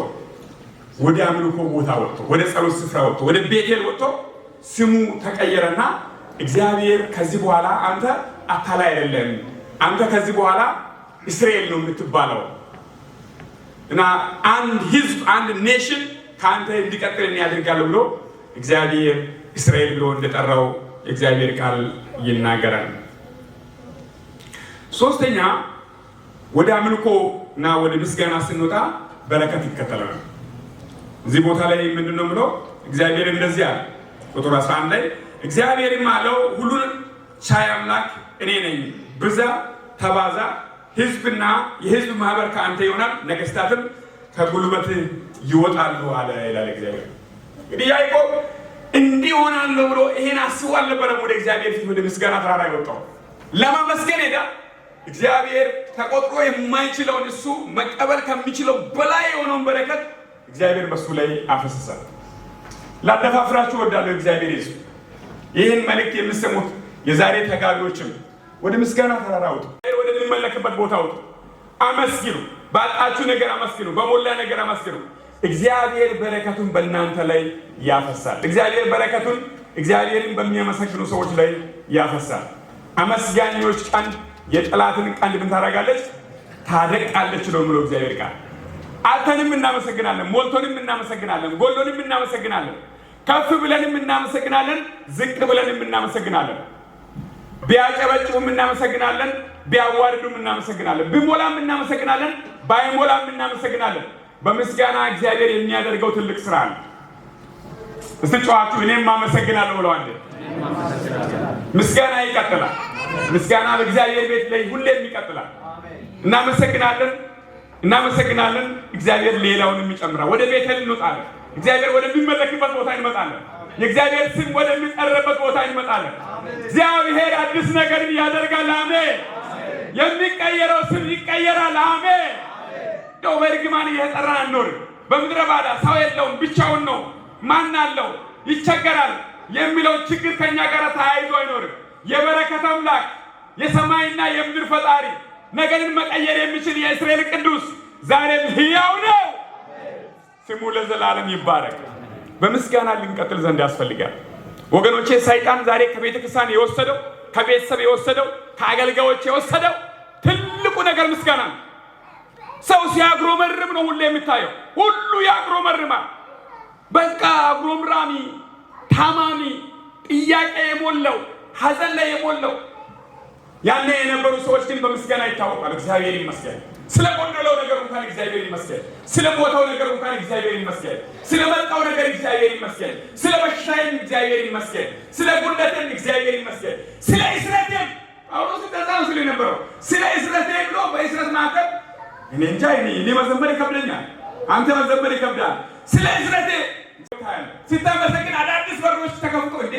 ወደ አምልኮ ቦታ ወጥቶ፣ ወደ ጸሎት ስፍራ ወጥቶ፣ ወደ ቤቴል ወጥቶ ስሙ ተቀየረና እግዚአብሔር ከዚህ በኋላ አንተ አታላይ አይደለም፣ አንተ ከዚህ በኋላ እስራኤል ነው የምትባለው እና አንድ ህዝብ አንድ nation ከአንተ እንዲቀጥል ያደርጋል ብሎ እግዚአብሔር እስራኤል ብሎ እንደጠራው የእግዚአብሔር ቃል ይናገራል። ሶስተኛ ወደ አምልኮ እና ወደ ምስጋና ስንወጣ በረከት ይከተላል። እዚህ ቦታ ላይ ምንድን ነው ብሎ እግዚአብሔር እንደዚህ አለ። ቁጥር 11 ላይ እግዚአብሔርም አለው ሁሉን ቻይ አምላክ እኔ ነኝ፣ ብዛ ተባዛ፣ ህዝብና የህዝብ ማህበር ከአንተ ይሆናል፣ ነገስታትም ከጉልበት ይወጣሉ አለ ይላል እግዚአብሔር። እንግዲህ ያዕቆብ እንዲህ ሆናለሁ ብሎ ይሄን አስቦ አልነበረም። ወደ እግዚአብሔር ፊት ወደ ምስጋና ተራራ የወጣው ለማመስገን ሄዳ እግዚአብሔር ተቆጥሮ የማይችለውን እሱ መቀበል ከሚችለው በላይ የሆነውን በረከት እግዚአብሔር በሱ ላይ አፈሰሰ። ላደፋፍራችሁ እወዳለሁ። እግዚአብሔር ይዙ ይህን መልእክት የምትሰሙት የዛሬ ተጋቢዎችም ወደ ምስጋና ተራራ ውጡ፣ ወደሚመለክበት ቦታ ውጡ፣ አመስግኑ። ባጣችሁ ነገር አመስግኑ፣ በሞላ ነገር አመስግኑ። እግዚአብሔር በረከቱን በእናንተ ላይ ያፈሳል። እግዚአብሔር በረከቱን እግዚአብሔርን በሚያመሰግኑ ሰዎች ላይ ያፈሳል። አመስጋኞች ቀንድ የጠላትን ቀንድ ምን ታደርጋለች? ታደቃለች ነው ብሎ እግዚአብሔር ቃል። አጥተንም እናመሰግናለን፣ ሞልቶንም እናመሰግናለን፣ ጎሎንም እናመሰግናለን፣ ከፍ ብለንም እናመሰግናለን፣ ዝቅ ብለንም እናመሰግናለን። ቢያጨበጭቡም እናመሰግናለን፣ ቢያዋርዱም እናመሰግናለን፣ ቢሞላም እናመሰግናለን፣ ባይሞላም እናመሰግናለን። በምስጋና እግዚአብሔር የሚያደርገው ትልቅ ስራ አለ። እስቲ ጨዋችሁ እኔም አመሰግናለሁ ብለዋል። ምስጋና ይቀጥላል። ምስጋና በእግዚአብሔር ቤት ላይ ሁሌም ይቀጥላል። እናመሰግናለን፣ እናመሰግናለን። እግዚአብሔር ሌላውንም ይጨምራል። ወደ ቤተል እንወጣለን። እግዚአብሔር ወደሚመለክበት ቦታ እንመጣለን። የእግዚአብሔር ስም ወደሚጠራበት ቦታ እንመጣለን። እግዚአብሔር አዲስ ነገርን ያደርጋል። አሜን። የሚቀየረው ስም ይቀየራል። አሜን። እንደው በእርግማን እየተጠራን አንኖርም። በምድረ ባዳ ሰው የለውም፣ ብቻውን ነው፣ ማን አለው፣ ይቸገራል የሚለው ችግር ከኛ ጋር ተያይዞ አይኖርም። የበረከት አምላክ የሰማይና የምድር ፈጣሪ ነገርን መቀየር የሚችል የእስራኤል ቅዱስ ዛሬም ሕያው ነው። ስሙ ለዘላለም ይባረክ። በምስጋና ልንቀጥል ዘንድ ያስፈልጋል። ወገኖቼ፣ ሰይጣን ዛሬ ከቤተ ክርስቲያን የወሰደው፣ ከቤተሰብ የወሰደው፣ ከአገልጋዮች የወሰደው ትልቁ ነገር ምስጋና ነው። ሰው ሲያጉረመርም ነው ሁሌ የሚታየው። ሁሉ ያጉረመርማል። በቃ አጉረምራሚ፣ ታማሚ፣ ጥያቄ የሞላው፣ ሐዘን ላይ የሞላው። ያኔ የነበሩ ሰዎች ግን በምስጋና ይታወቃል። እግዚአብሔር ይመስገን። ስለ ጎደለው ነገር እንኳን እግዚአብሔር ይመስገን። ስለ ሞተው ነገር እንኳን እግዚአብሔር ይመስገን። ስለ መጣው ነገር እግዚአብሔር ይመስገን። ስለ በሽታዬም እግዚአብሔር ይመስገን። ስለ ጉድለቴም እግዚአብሔር ይመስገን። ስለ እስረቴም፣ ጳውሎስ እንደዛ ነው ሲል የነበረው። ስለ እስረቴ ብሎ በእስረት መካከል እኔ እንጃ፣ እኔ መዘመር ይከብደኛል፣ አንተ መዘመር ይከብዳል። ስለ እስረቴ ስታመሰግን አዳዲስ በሮች ተከፍቶ እንዴ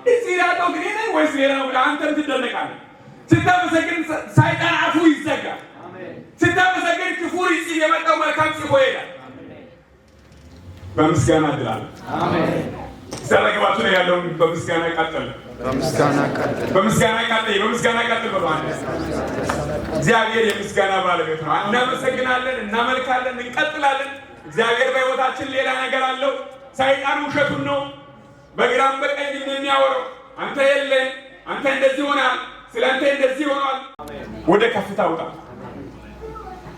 እዚህ ያለው ግን እኔ ወይስ ሌላ ነው ብለህ አንተም ትደነቃለህ። ስታመሰግን ሰይጣን አፉ ይዘጋል። ስታመሰግን ክፉ ይጽ የመጣው መልካም ጽፎ ይሄዳል። በምስጋና ድላል። አጠገባችሁ ላይ ያለውን በምስጋና ቀጥል፣ በምስጋና ቀጥል። በምስጋና ቀጥል፣ በምስጋና ቀጥል በሉ። አንድ እግዚአብሔር የምስጋና ባለቤት ነው። እናመሰግናለን፣ እናመልካለን፣ እንቀጥላለን። እግዚአብሔር በሕይወታችን ሌላ ነገር አለው። ሰይጣን ውሸቱን ነው በግራም በቀኝ የሚያወራው። አንተ የለም፣ አንተ እንደዚህ ሆናል፣ ስለ አንተ እንደዚህ ሆኗል። ወደ ከፍታ ውጣ፣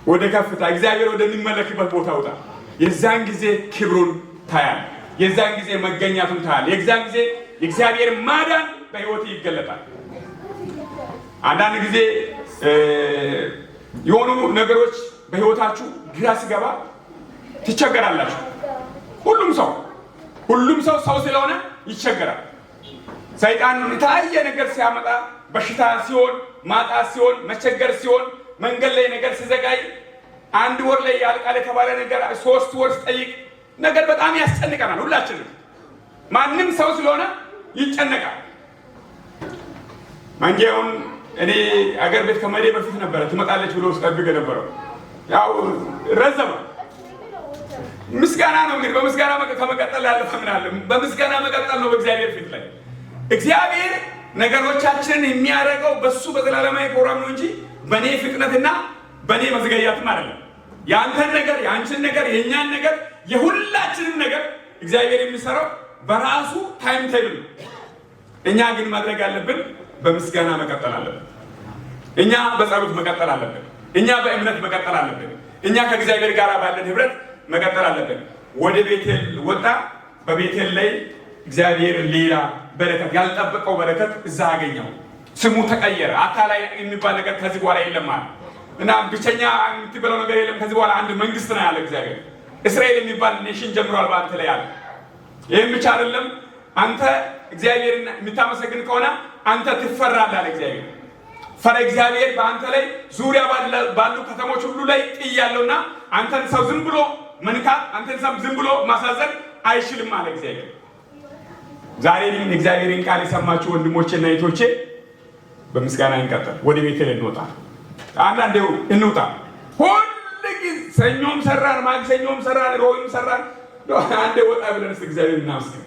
ወደ ከፍታ እግዚአብሔር ወደሚመለክበት ቦታ ውጣ። የዛን ጊዜ ክብሩን ታያል። የዛን ጊዜ መገኛቱን ታያል። የዛን ጊዜ የእግዚአብሔር ማዳን በሕይወት ይገለጣል። አንዳንድ ጊዜ የሆኑ ነገሮች በሕይወታችሁ ግራ ሲገባ ትቸገራላችሁ። ሁሉም ሰው ሰው ስለሆነ ይቸገራል። ሰይጣን የተለያየ ነገር ሲያመጣ፣ በሽታ ሲሆን፣ ማጣት ሲሆን፣ መቸገር ሲሆን፣ መንገድ ላይ ነገር ሲዘጋይ፣ አንድ ወር ላይ ያልቃል የተባለ ነገር 3 ወር ሲጠይቅ ነገር በጣም ያስጨንቀናል። ሁላችንም ማንም ሰው ስለሆነ ይጨነቃል። መንጌውን እኔ አገር ቤት ከመሄዴ በፊት ነበረ ትመጣለች ብሎ ስጠብቅ የነበረው፣ ያው ረዘመ። ምስጋና ነው እንግዲህ፣ በምስጋና ከመቀጠል ያለፈ ምን አለ? በምስጋና መቀጠል ነው በእግዚአብሔር ፊት ላይ። እግዚአብሔር ነገሮቻችንን የሚያደርገው በሱ በዘላለማዊ ፕሮግራም ነው እንጂ በእኔ ፍጥነትና በእኔ መዘገያትም አይደለም። የአንተን ነገር፣ የአንችን ነገር፣ የእኛን ነገር፣ የሁላችንም ነገር እግዚአብሔር የሚሰራው በራሱ time table ነው። እኛ ግን ማድረግ ያለብን በምስጋና መቀጠል አለብን። እኛ በጸሎት መቀጠል አለብን። እኛ በእምነት መቀጠል አለብን። እኛ ከእግዚአብሔር ጋር ባለን ህብረት መቀጠል አለብን። ወደ ቤቴል ወጣ። በቤቴል ላይ እግዚአብሔር ሌላ በረከት፣ ያልጠበቀው በረከት እዛ አገኘው። ስሙ ተቀየረ። አታላይ የሚባል ነገር ከዚህ በኋላ የለም አለ እና ብቸኛ የምትበለው ነገር የለም፣ ከዚህ በኋላ አንድ መንግስት ነው ያለ እግዚአብሔር። እስራኤል የሚባል nation ጀምሯል በአንተ ላይ አለ። ይህም ብቻ አይደለም፣ አንተ እግዚአብሔርን የምታመሰግን ከሆነ አንተ ትፈራለህ አለ እግዚአብሔር። ፈረ እግዚአብሔር በአንተ ላይ ዙሪያ ባሉ ከተሞች ሁሉ ላይ ጥያለሁና አንተን ሰው ዝም ብሎ መንካት፣ አንተን ሰው ዝም ብሎ ማሳዘን አይችልም አለ እግዚአብሔር። ዛሬ ግን የእግዚአብሔርን ቃል የሰማችሁ ወንድሞቼና እህቶቼ በምስጋና እንቀጥል። ወደ ቤቴል እንወጣ፣ አንዳንዴ እንውጣ። ሁል ጊዜ ሰኞም ሰራን፣ ማክሰኞም ሰራን፣ ሮብም ሰራን። አንዴ ወጣ ብለን እስኪ እግዚአብሔር እናመስግን።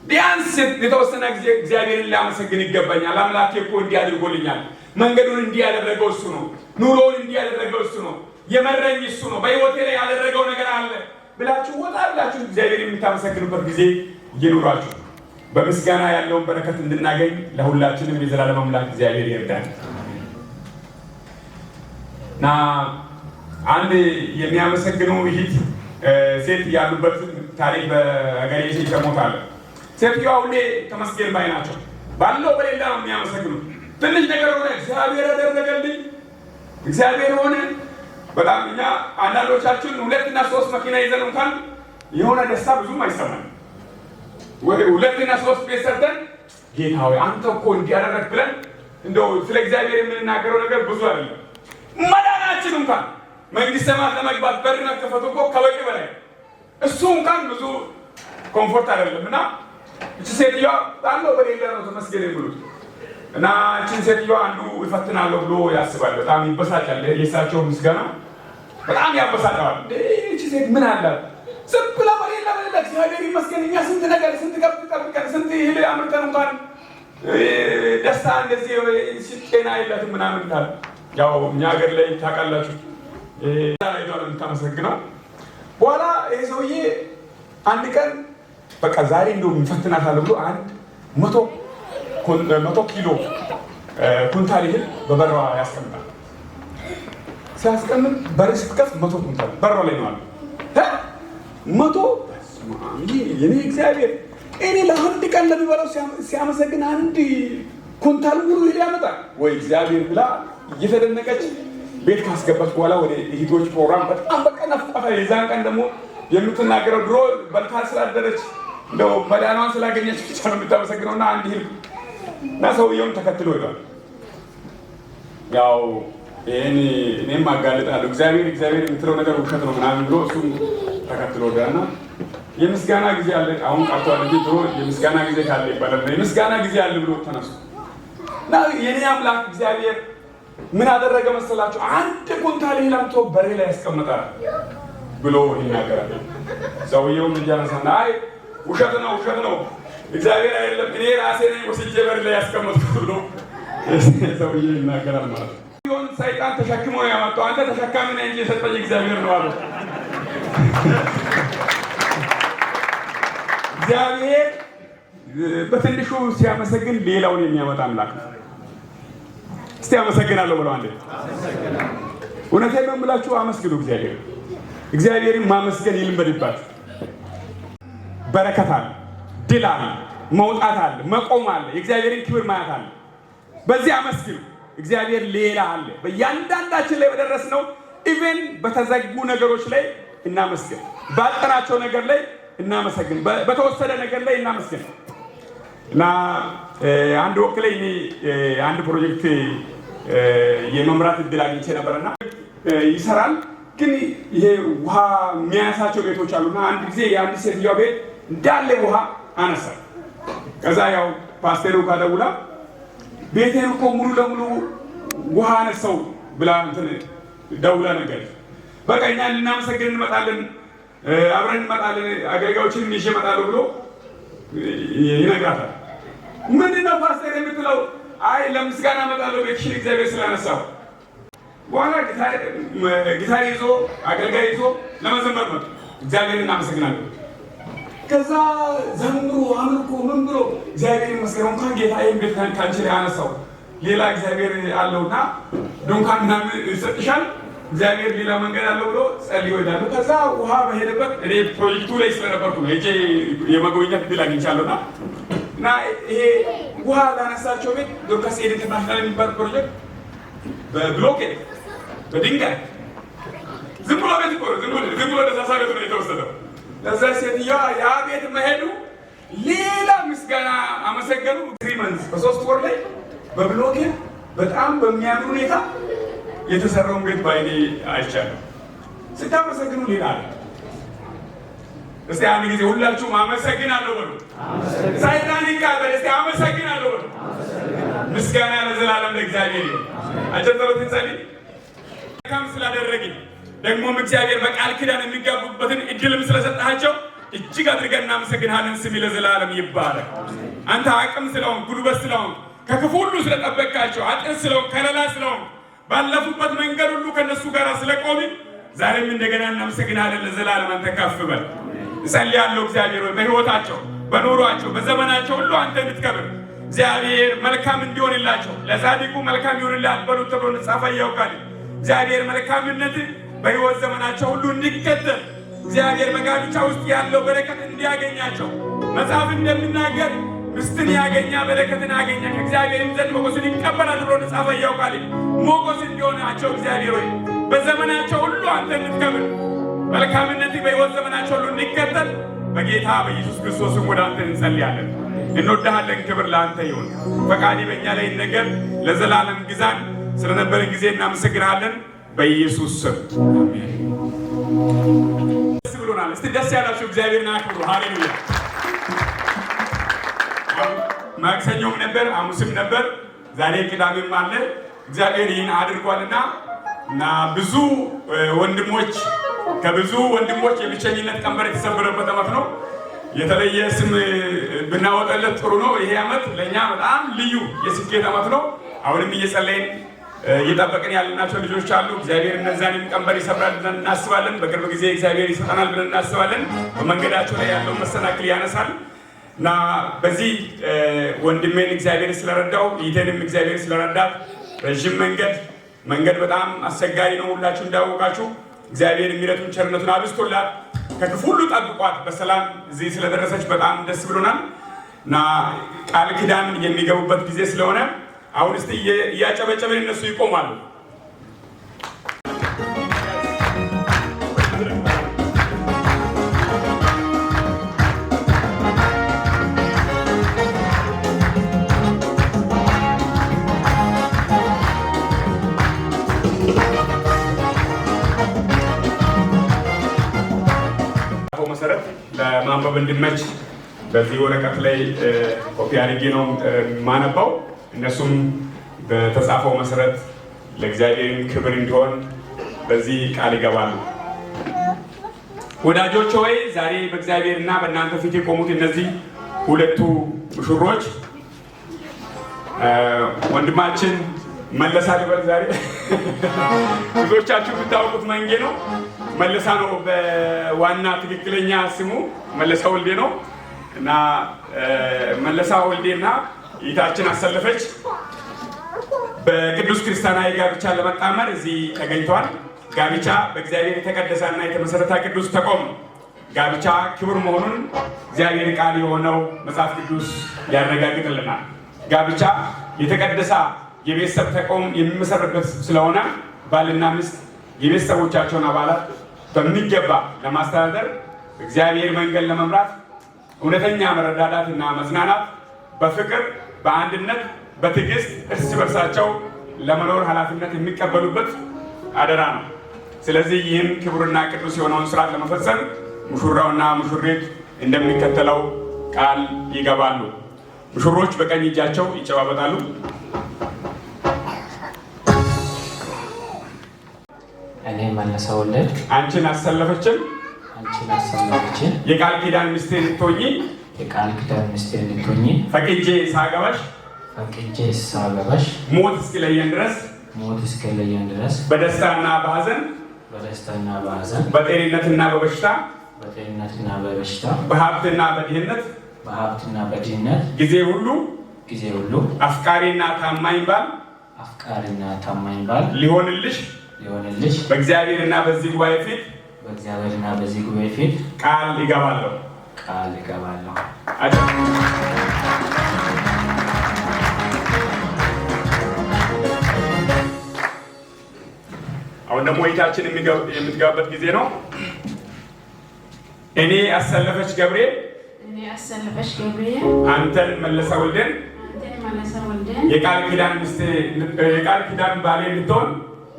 ቢያንስ የተወሰነ ጊዜ እግዚአብሔርን ሊያመሰግን ይገባኛል። አምላኬ እኮ እንዲህ አድርጎልኛል። መንገዱን እንዲህ ያደረገው እሱ ነው። ኑሮውን እንዲህ ያደረገው እሱ ነው። የመረኝ እሱ ነው። በሕይወቴ ላይ ያደረገው ነገር አለ ብላችሁ ወጣ ብላችሁ እግዚአብሔር የምታመሰግኑበት ጊዜ ይኑራችሁ። በምስጋና ያለውን በረከት እንድናገኝ ለሁላችንም የዘላለም አምላክ እግዚአብሔር ይርዳን። እና አንድ የሚያመሰግኑ እህት ሴት ያሉበት ታሪክ በሀገሬ ይሰሙታል። ሴትዮዋ ሁሌ ተመስገን ባይ ናቸው። ባለው በሌላ ነው የሚያመሰግኑት። ትንሽ ነገር ሆነ እግዚአብሔር አደረገልኝ፣ እግዚአብሔር ሆነ። በጣም እኛ አንዳንዶቻችን ሁለትና ሶስት መኪና ይዘን እንኳን የሆነ ደስታ ብዙም አይሰማንም። ወይ ሁለትና ሶስት ቤት ሰርተን ጌታ ሆይ አንተ እኮ እንዲያደረግ ብለን እንደው ስለ እግዚአብሔር የምንናገረው ነገር ብዙ አይደለም። መዳናችን እንኳን መንግስተ ሰማያት ለመግባት በር መከፈቱ እኮ ከበቂ በላይ እሱ እንኳን ብዙ comfort አይደለም። እና እቺ ሴትዮዋ ባለው በሌለ ነው ተመስገን የሚሉት። እና እቺን ሴትዮዋ አንዱ ይፈትናለሁ ብሎ ያስባል። በጣም ይበሳጫል። የእሳቸው ምስጋና በጣም ያበሳጨዋል። እቺ ሴት ምን አላት? ዝም ብላ በሌለ በሌለ እግዚአብሔር ይመስገን እኛ ስንት ነገር ስንት ከብት ጠብቀን ስንት እህል አምርተን እንኳን ደስታ እንደዚህ ጤና የላትም ምናምን ይላል። ያው እኛ ሀገር ላይ ታውቃላችሁ ነው የምታመሰግነው። በኋላ ይሄ ሰውዬ አንድ ቀን በቃ ዛሬ እንደው እንፈትናታለን ብሎ አንድ 100 ኪሎ ኩንታል እህል በበሯ ያስቀምጣል። ሲያስቀምጥ በር ስትከፍት 100 ኩንታል በሯ ላይ ነው አለ። 100 የኔ እግዚአብሔር እኔ ለአንድ ቀን ለሚበላው ሲያመሰግን አንድ ኩንታል ሙሉ እህል ያመጣል ወይ እግዚአብሔር ብላ እየተደነቀች ቤት ካስገባች በኋላ ወደ እህቶች ፕሮግራም በጣም በቃ ናፍቋታል። የዛን ቀን ደግሞ የምትናገረው ድሮ በልታ ስላደረች እንደው መዳኗን ስላገኘች ብቻ ነው የምታመሰግነው። እና አንድ እህል እና ሰውየውም ተከትሎ ሄዷል። ያው ይሄን እኔም አጋልጣለሁ እግዚአብሔር እግዚአብሔር የምትለው ነገር ውሸት ነው ምናምን ብሎ እሱም ተከትሎ ሄዷልና የምስጋና ጊዜ አለ አሁን ቀርቷል እንጂ ድሮ የምስጋና ጊዜ ካለ ይባላል። የምስጋና ጊዜ አለ ብሎ ተነሱ እና የኔ አምላክ እግዚአብሔር ምን አደረገ መሰላችሁ? አንድ ኩንታል እህል አምጥቶ በሬ ላይ ያስቀምጣል ብሎ ይናገራል። ሰውየውም እጅ አነሳና አይ ውሸት ነው ውሸት ነው እግዚአብሔር አይደለም እኔ ራሴ ነኝ ወስጄ በሬ ላይ ያስቀመጥኩት ብሎ ሰውዬው ይናገራል ማለት ነው። ሰይጣን ተሸክሞ ነው ያመጣው፣ አንተ ተሸካሚ ነህ እንጂ የሰጠኝ እግዚአብሔር ነው አለው። እግዚአብሔር በትንሹ ሲያመሰግን ሌላውን የሚያመጣ አምላክ ነው። እስቲ አመሰግናለሁ ብለው አንዴ። እውነቴን ነው የምላችሁ፣ አመስግኑ እግዚአብሔር። እግዚአብሔርን ማመስገን ይልመድባችሁ። በረከት አለ፣ ድል አለ፣ መውጣት አለ፣ መቆም አለ፣ የእግዚአብሔርን ክብር ማየት አለ። በዚህ አመስግኑ። እግዚአብሔር ሌላ አለ። በእያንዳንዳችን ላይ በደረስነው even በተዘጉ ነገሮች ላይ እናመስግን፣ ባጠናቸው ነገር ላይ እናመሰግን፣ በተወሰደ ነገር ላይ እናመስግን። እና አንድ ወቅት ላይ እኔ አንድ ፕሮጀክት የመምራት እድል አግኝቼ ነበርና ይሰራል፣ ግን ይሄ ውሃ የሚያነሳቸው ቤቶች አሉና አንድ ጊዜ የአንድ ሴትዮዋ ቤት እንዳለ ውሃ አነሳ። ከዛ ያው ፓስቴሩ ጋር ደውላ ቤቴን እኮ ሙሉ ለሙሉ ውሃ አነሳው ብላ እንትን ደውላ ነገር በቃ እኛ ልናመሰግን እንመጣለን፣ አብረን እንመጣለን፣ አገልጋዮችን ይዤ እመጣለሁ ብሎ ይነግራታል። ምንድን ነው ፓስተር የምትለው? አይ ለምስጋና እመጣለሁ ቤትሽን እግዚአብሔር ስላነሳው። በኋላ ጊታር ይዞ አገልጋይ ይዞ ለመዘመር መጡ። እግዚአብሔር እናመሰግናለን። ከዛ ዘምሮ አምልኮ ምን ብሎ እግዚአብሔር ይመስገን እንኳን ጌታ ይሄን ቤት ካንቺ ላይ አነሳው፣ ሌላ እግዚአብሔር አለውና ድንኳን ምናምን ይሰጥሻል፣ እግዚአብሔር ሌላ መንገድ አለው ብሎ ጸልዮ ይሄዳሉ። ከዛ ውሃ በሄደበት እኔ ፕሮጀክቱ ላይ ስለነበርኩ ነው ሄጄ የመጎብኘት እድል አግኝቻለሁና እና ይሄ ውሃ ላነሳቸው ቤት ዶርካስ ኤድ ኢንተርናሽናል የሚባል ፕሮጀክት በብሎኬት በድንጋይ ዝም ብሎ ቤት እኮ ነው፣ ዝም ብሎ ደሳሳ ቤት ነው የተወሰደው። ለዛ ሴትዮዋ ያ ቤት መሄዱ ሌላ ምስጋና አመሰገኑ። 3 months በ3 ወር ላይ በብሎኬት በጣም በሚያምር ሁኔታ የተሰራውን ቤት ባይኔ አይቻለሁ። ስታመሰግኑ ሌላ አለ። እስቲ አንድ ጊዜ ሁላችሁም አመሰግናለሁ በሉ። ሰይጣን ይቃጠል። እስቲ አመሰግናለሁ በሉ። ምስጋና ለዘላለም ለእግዚአብሔር ይሁን። አጭር ጸሎት እንጸልይ። መልካም ስላደረግኝ ደግሞም እግዚአብሔር በቃል ኪዳን የሚጋቡበትን እድልም ስለሰጣቸው እጅግ አድርገን እናመሰግንሃለን። ስምህ ለዘላለም ይባረክ። አንተ አቅም ስለሆንክ፣ ጉልበት ስለሆንክ፣ ከክፉ ሁሉ ስለጠበቅካቸው፣ አጥር ስለሆንክ፣ ከለላ ስለሆንክ፣ ባለፉበት መንገድ ሁሉ ከነሱ ጋር ስለቆምን ዛሬም እንደገና እናመሰግንሃለን። ለዘላለም አንተ ከፍ በል። እጸልያለሁ እግዚአብሔር ሆይ በሕይወታቸው፣ በኑሯቸው፣ በዘመናቸው ሁሉ አንተ እንድትከብር እግዚአብሔር መልካም እንዲሆንላቸው ለጻድቁ መልካም ይሁንልሃል በሉት ተብሎ እንደተጻፈ ያውቃል። እግዚአብሔር መልካምነት በሕይወት ዘመናቸው ሁሉ እንዲከተል፣ እግዚአብሔር በጋብቻ ውስጥ ያለው በረከት እንዲያገኛቸው፣ መጽሐፍ እንደሚናገር ሚስትን ያገኛ በረከትን አገኘ፣ ከእግዚአብሔርም ዘንድ ሞገስን ይቀበላል ብሎ ተጻፈ ያውቃል። ሞገስ እንዲሆናቸው እግዚአብሔር ሆይ፣ በዘመናቸው ሁሉ አንተ እንድትከብር፣ መልካምነት በሕይወት ዘመናቸው ሁሉ እንዲከተል በጌታ በኢየሱስ ክርስቶስም ወደ አንተ እንጸልያለን። እንወድሃለን። ክብር ለአንተ ይሁን። ፈቃድህ በእኛ ላይ ይነገር። ለዘላለም ግዛን። ስለነበረን ጊዜ እናመሰግንሃለን። በኢየሱስ ስም አሜን። ደስ ብሎናል። እስቲ ደስ ያላችሁ እግዚአብሔርን አክብሩ። ሃሌሉያ። ማክሰኞም ነበር፣ ሐሙስም ነበር፣ ዛሬ ቅዳሜም አለ። እግዚአብሔር ይህን አድርጓልና እና ብዙ ወንድሞች፣ ከብዙ ወንድሞች የብቸኝነት ቀንበር የተሰበረበት ዓመት ነው። የተለየ ስም ብናወጣለት ጥሩ ነው። ይሄ ዓመት ለእኛ በጣም ልዩ የስኬት ዓመት ነው። አሁንም እየጸለይን እየጠበቅን ያለናቸው ልጆች አሉ። እግዚአብሔር እነዛንም ቀንበር ይሰብራል ብለን እናስባለን። በቅርብ ጊዜ እግዚአብሔር ይሰጠናል ብለን እናስባለን። በመንገዳቸው ላይ ያለውን መሰናክል ያነሳል እና በዚህ ወንድሜን እግዚአብሔር ስለረዳው፣ እህቴንም እግዚአብሔር ስለረዳት፣ ረዥም መንገድ በጣም አስቸጋሪ ነው። ሁላችሁ እንዳወቃችሁ እግዚአብሔር ምሕረቱን ቸርነቱን አብዝቶላት፣ ከክፉ ሁሉ ጠብቋት በሰላም እዚህ ስለደረሰች በጣም ደስ ብሎናል እና ቃል ኪዳን የሚገቡበት ጊዜ ስለሆነ አሁን እስቲ እያጨበጨብን እነሱ ይቆማሉ። መሰረት ለማንበብ እንዲመች በዚህ ወረቀት ላይ ኮፒ አድርጌ ነው የማነባው። እነሱም በተጻፈው መሰረት ለእግዚአብሔር ክብር እንዲሆን በዚህ ቃል ይገባሉ። ወዳጆች ሆይ፣ ዛሬ በእግዚአብሔርና በእናንተ ፊት የቆሙት እነዚህ ሁለቱ ሙሽሮች፣ ወንድማችን መለሳ ልበል፣ ዛሬ ብዙዎቻችሁ የምታውቁት መንጌ ነው። መለሳ ነው በዋና ትክክለኛ ስሙ፣ መለሳ ወልዴ ነው እና መለሳ ወልዴ እና እህታችን አሰለፈች በቅዱስ ክርስቲያናዊ ጋብቻ ለመጣመር እዚህ ተገኝተዋል። ጋብቻ በእግዚአብሔር የተቀደሰና የተመሰረተ ቅዱስ ተቋም ነው። ጋብቻ ክቡር መሆኑን እግዚአብሔር ቃል የሆነው መጽሐፍ ቅዱስ ያረጋግጥልናል። ጋብቻ የተቀደሰ የቤተሰብ ተቋም የሚመሰረበት ስለሆነ ባልና ሚስት የቤተሰቦቻቸውን አባላት በሚገባ ለማስተዳደር፣ እግዚአብሔር መንገድ ለመምራት፣ እውነተኛ መረዳዳት እና መጽናናት፣ በፍቅር፣ በአንድነት፣ በትዕግስት እርስ በርሳቸው ለመኖር ኃላፊነት የሚቀበሉበት አደራ ነው። ስለዚህ ይህን ክቡርና ቅዱስ የሆነውን ስርዓት ለመፈጸም ሙሽራውና ሙሽሪት እንደሚከተለው ቃል ይገባሉ። ሙሽሮች በቀኝ እጃቸው ይጨባበጣሉ። እኔ መለሰ ወልዴ አንቺን አሰለፈችን አንቺን አሰለፈችን የቃል ኪዳን ሚስቴ እንድትሆኚ የቃል ኪዳን ሚስቴ እንድትሆኚ ፈቅጄ ሳገባሽ ፈቅጄ ሳገባሽ ሞት እስኪለየን ድረስ ሞት እስኪለየን ድረስ በደስታና በሐዘን በደስታና በሐዘን በጤንነትና በበሽታ በጤንነትና በበሽታ በሀብትና በድህነት በሀብትና በድህነት ጊዜ ሁሉ ጊዜ ሁሉ አፍቃሪና ታማኝ ባል አፍቃሪና ታማኝ ባል ሊሆንልሽ ሊሆንልሽ በእግዚአብሔርና በዚህ ጉባኤ ፊት በእግዚአብሔርና በዚህ ጉባኤ ፊት ቃል ይገባለሁ። ቃል እገባለሁ። አጨብጭቡ። አሁን ደግሞ እህታችን የምትገባበት ጊዜ ነው። እኔ አሰለፈች ገብሬ እኔ አሰለፈች ገብሬ አንተን መለሰ ወልደን አንተን መለሰ ወልደን የቃል ኪዳን ባሌ እንድትሆን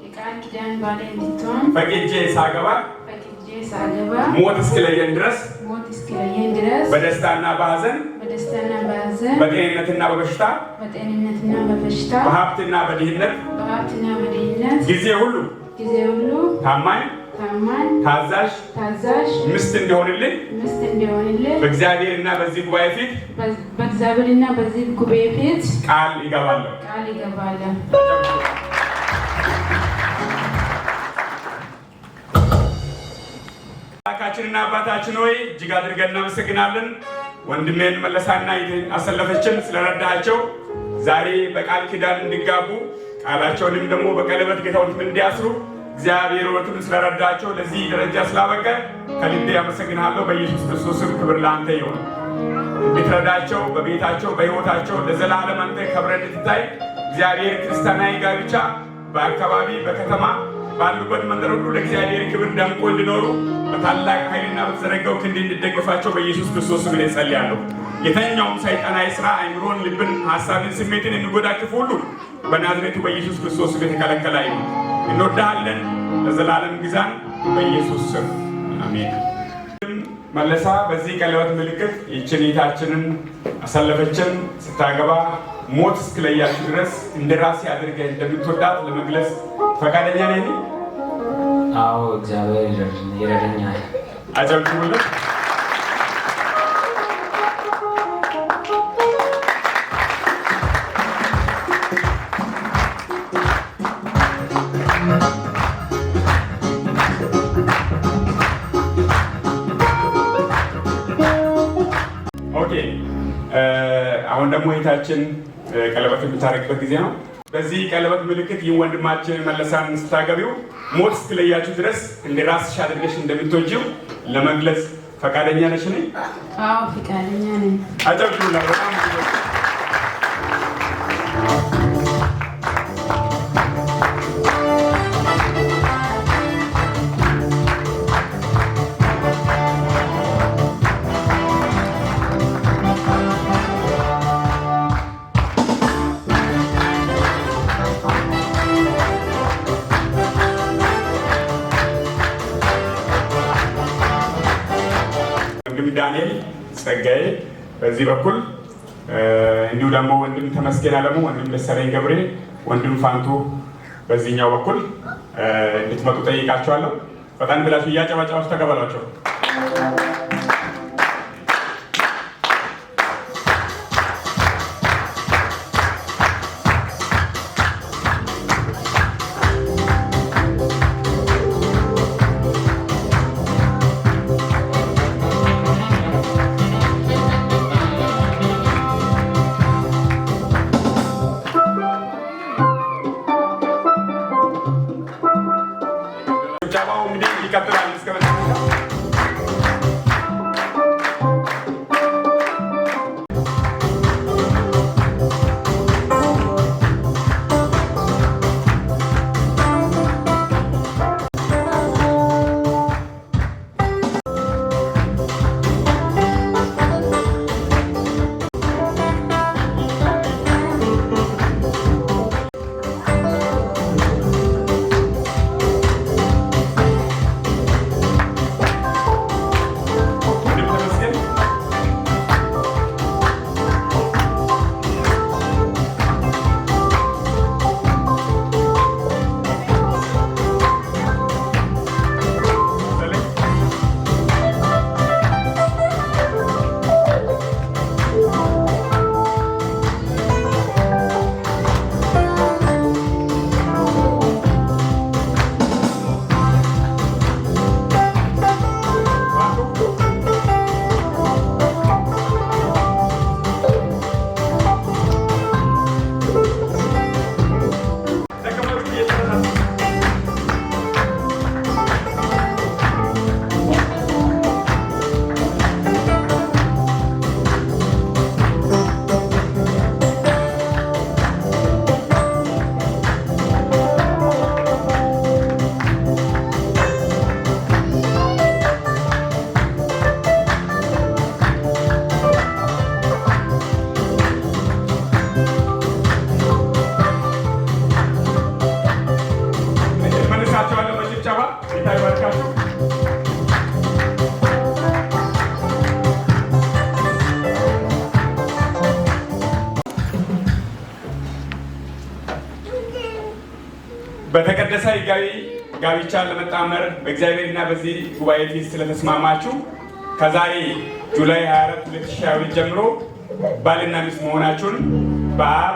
የቃል ኪዳን ባሌ እንድትሆን ፈቅጄ ሳገባ ፈቅጄ ሳገባ ሞት እስኪለየን ድረስ ሞት እስኪለየን ድረስ በደስታና በሐዘን በደስታና በሐዘን በጤንነትና በበሽታ በጤንነትና በበሽታ በሀብትና በድህነት በሀብትና በድህነት ጊዜ ሁሉ ጊዜ ሁሉ ታማኝ ታማኝ ታዛዥ ታዛዥ ሚስት እንዲሆንልኝ ሚስት እንዲሆንልህ በእግዚአብሔርና በዚህ ጉባኤ ፊት በእግዚአብሔርና በዚህ ጉባኤ ፊት ቃል ይገባለሁ። ቃል ይገባለሁ። አምላካችንና አባታችን ሆይ፣ እጅግ አድርገን እናመሰግናለን። ወንድሜን መለሳና አሰለፈችን ስለረዳቸው ዛሬ በቃል ኪዳን እንዲጋቡ ቃላቸውንም ደግሞ በቀለበት ጌታውን እንዲያስሩ እግዚአብሔር ወትም ስለረዳቸው ለዚህ ደረጃ ስላበቀ ከልቤ አመሰግናለሁ። በኢየሱስ ክርስቶስ ስም ክብር ለአንተ ይሁን። እንድትረዳቸው በቤታቸው በሕይወታቸው ለዘላለም አንተ ከብረህ እንድትታይ እግዚአብሔር ክርስቲያናዊ ጋብቻ በአካባቢ በከተማ ባሉበት መንደር ሁሉ ለእግዚአብሔር ክብር ደምቆ እንዲኖሩ በታላቅ ኃይልና በተዘረጋው ክንድ እንድደግፋቸው በኢየሱስ ክርስቶስ ስም እጸልያለሁ። የተኛውም ሰይጣናዊ ስራ አይምሮን፣ ልብን፣ ሀሳብን፣ ስሜትን የሚጎዳ ክፉ ሁሉ በናዝሬቱ በኢየሱስ ክርስቶስ ስም የተከለከለ ይሁን። እንወድሃለን። ለዘላለም ግዛን። በኢየሱስ ስም አሜን። መለሳ በዚህ ቀለበት ምልክት ይህችን እህታችንን አሳለፈችን። ስታገባ ሞት እስክለያችሁ ድረስ እንደ ራሴ አድርገህ እንደምትወዳት ለመግለጽ ፈቃደኛ ነኝ? አዎ፣ እግዚአብሔር ይረዳኛል። አጨብጭቡለት። Okay፣ አሁን ደግሞ እህታችን ቀለበት የምታደርግበት ጊዜ ነው። በዚህ ቀለበት ምልክት ይህ ወንድማችን መለሳን ስታገቢው ሞት እስክለያችሁ ድረስ እንደ ራስሽ አድርገሽ እንደምትወጂው ለመግለጽ ፈቃደኛ ነሽ? አዎ፣ ፈቃደኛ ነኝ። አጨብጭቡላት። በጣም ወንድም ዳንኤል ጸጋዬ በዚህ በኩል እንዲሁ ደግሞ ወንድም ተመስገን አለሙ፣ ወንድም ደሳለኝ ገብሬ፣ ወንድም ፋንቱ በዚህኛው በኩል እንድትመጡ ጠይቃቸዋለሁ። ፈጣን ብላችሁ እያጨባጨባችሁ ተቀበሏቸው። ጭብጨባው እንግዲህ ይቀጥላል እስከ መጨረሻ። ወንድም ተመስገን መልሳቸዋለሁ በጭብጨባ። ጌታ ይባርካችሁ። በተቀደሰ ሕጋዊ ጋብቻ ለመጣመር በእግዚአብሔርና በዚህ ጉባኤ ፊት ስለተስማማችሁ ከዛሬ ጁላይ 24 2022 ጀምሮ ባልና ሚስት መሆናችሁን በአብ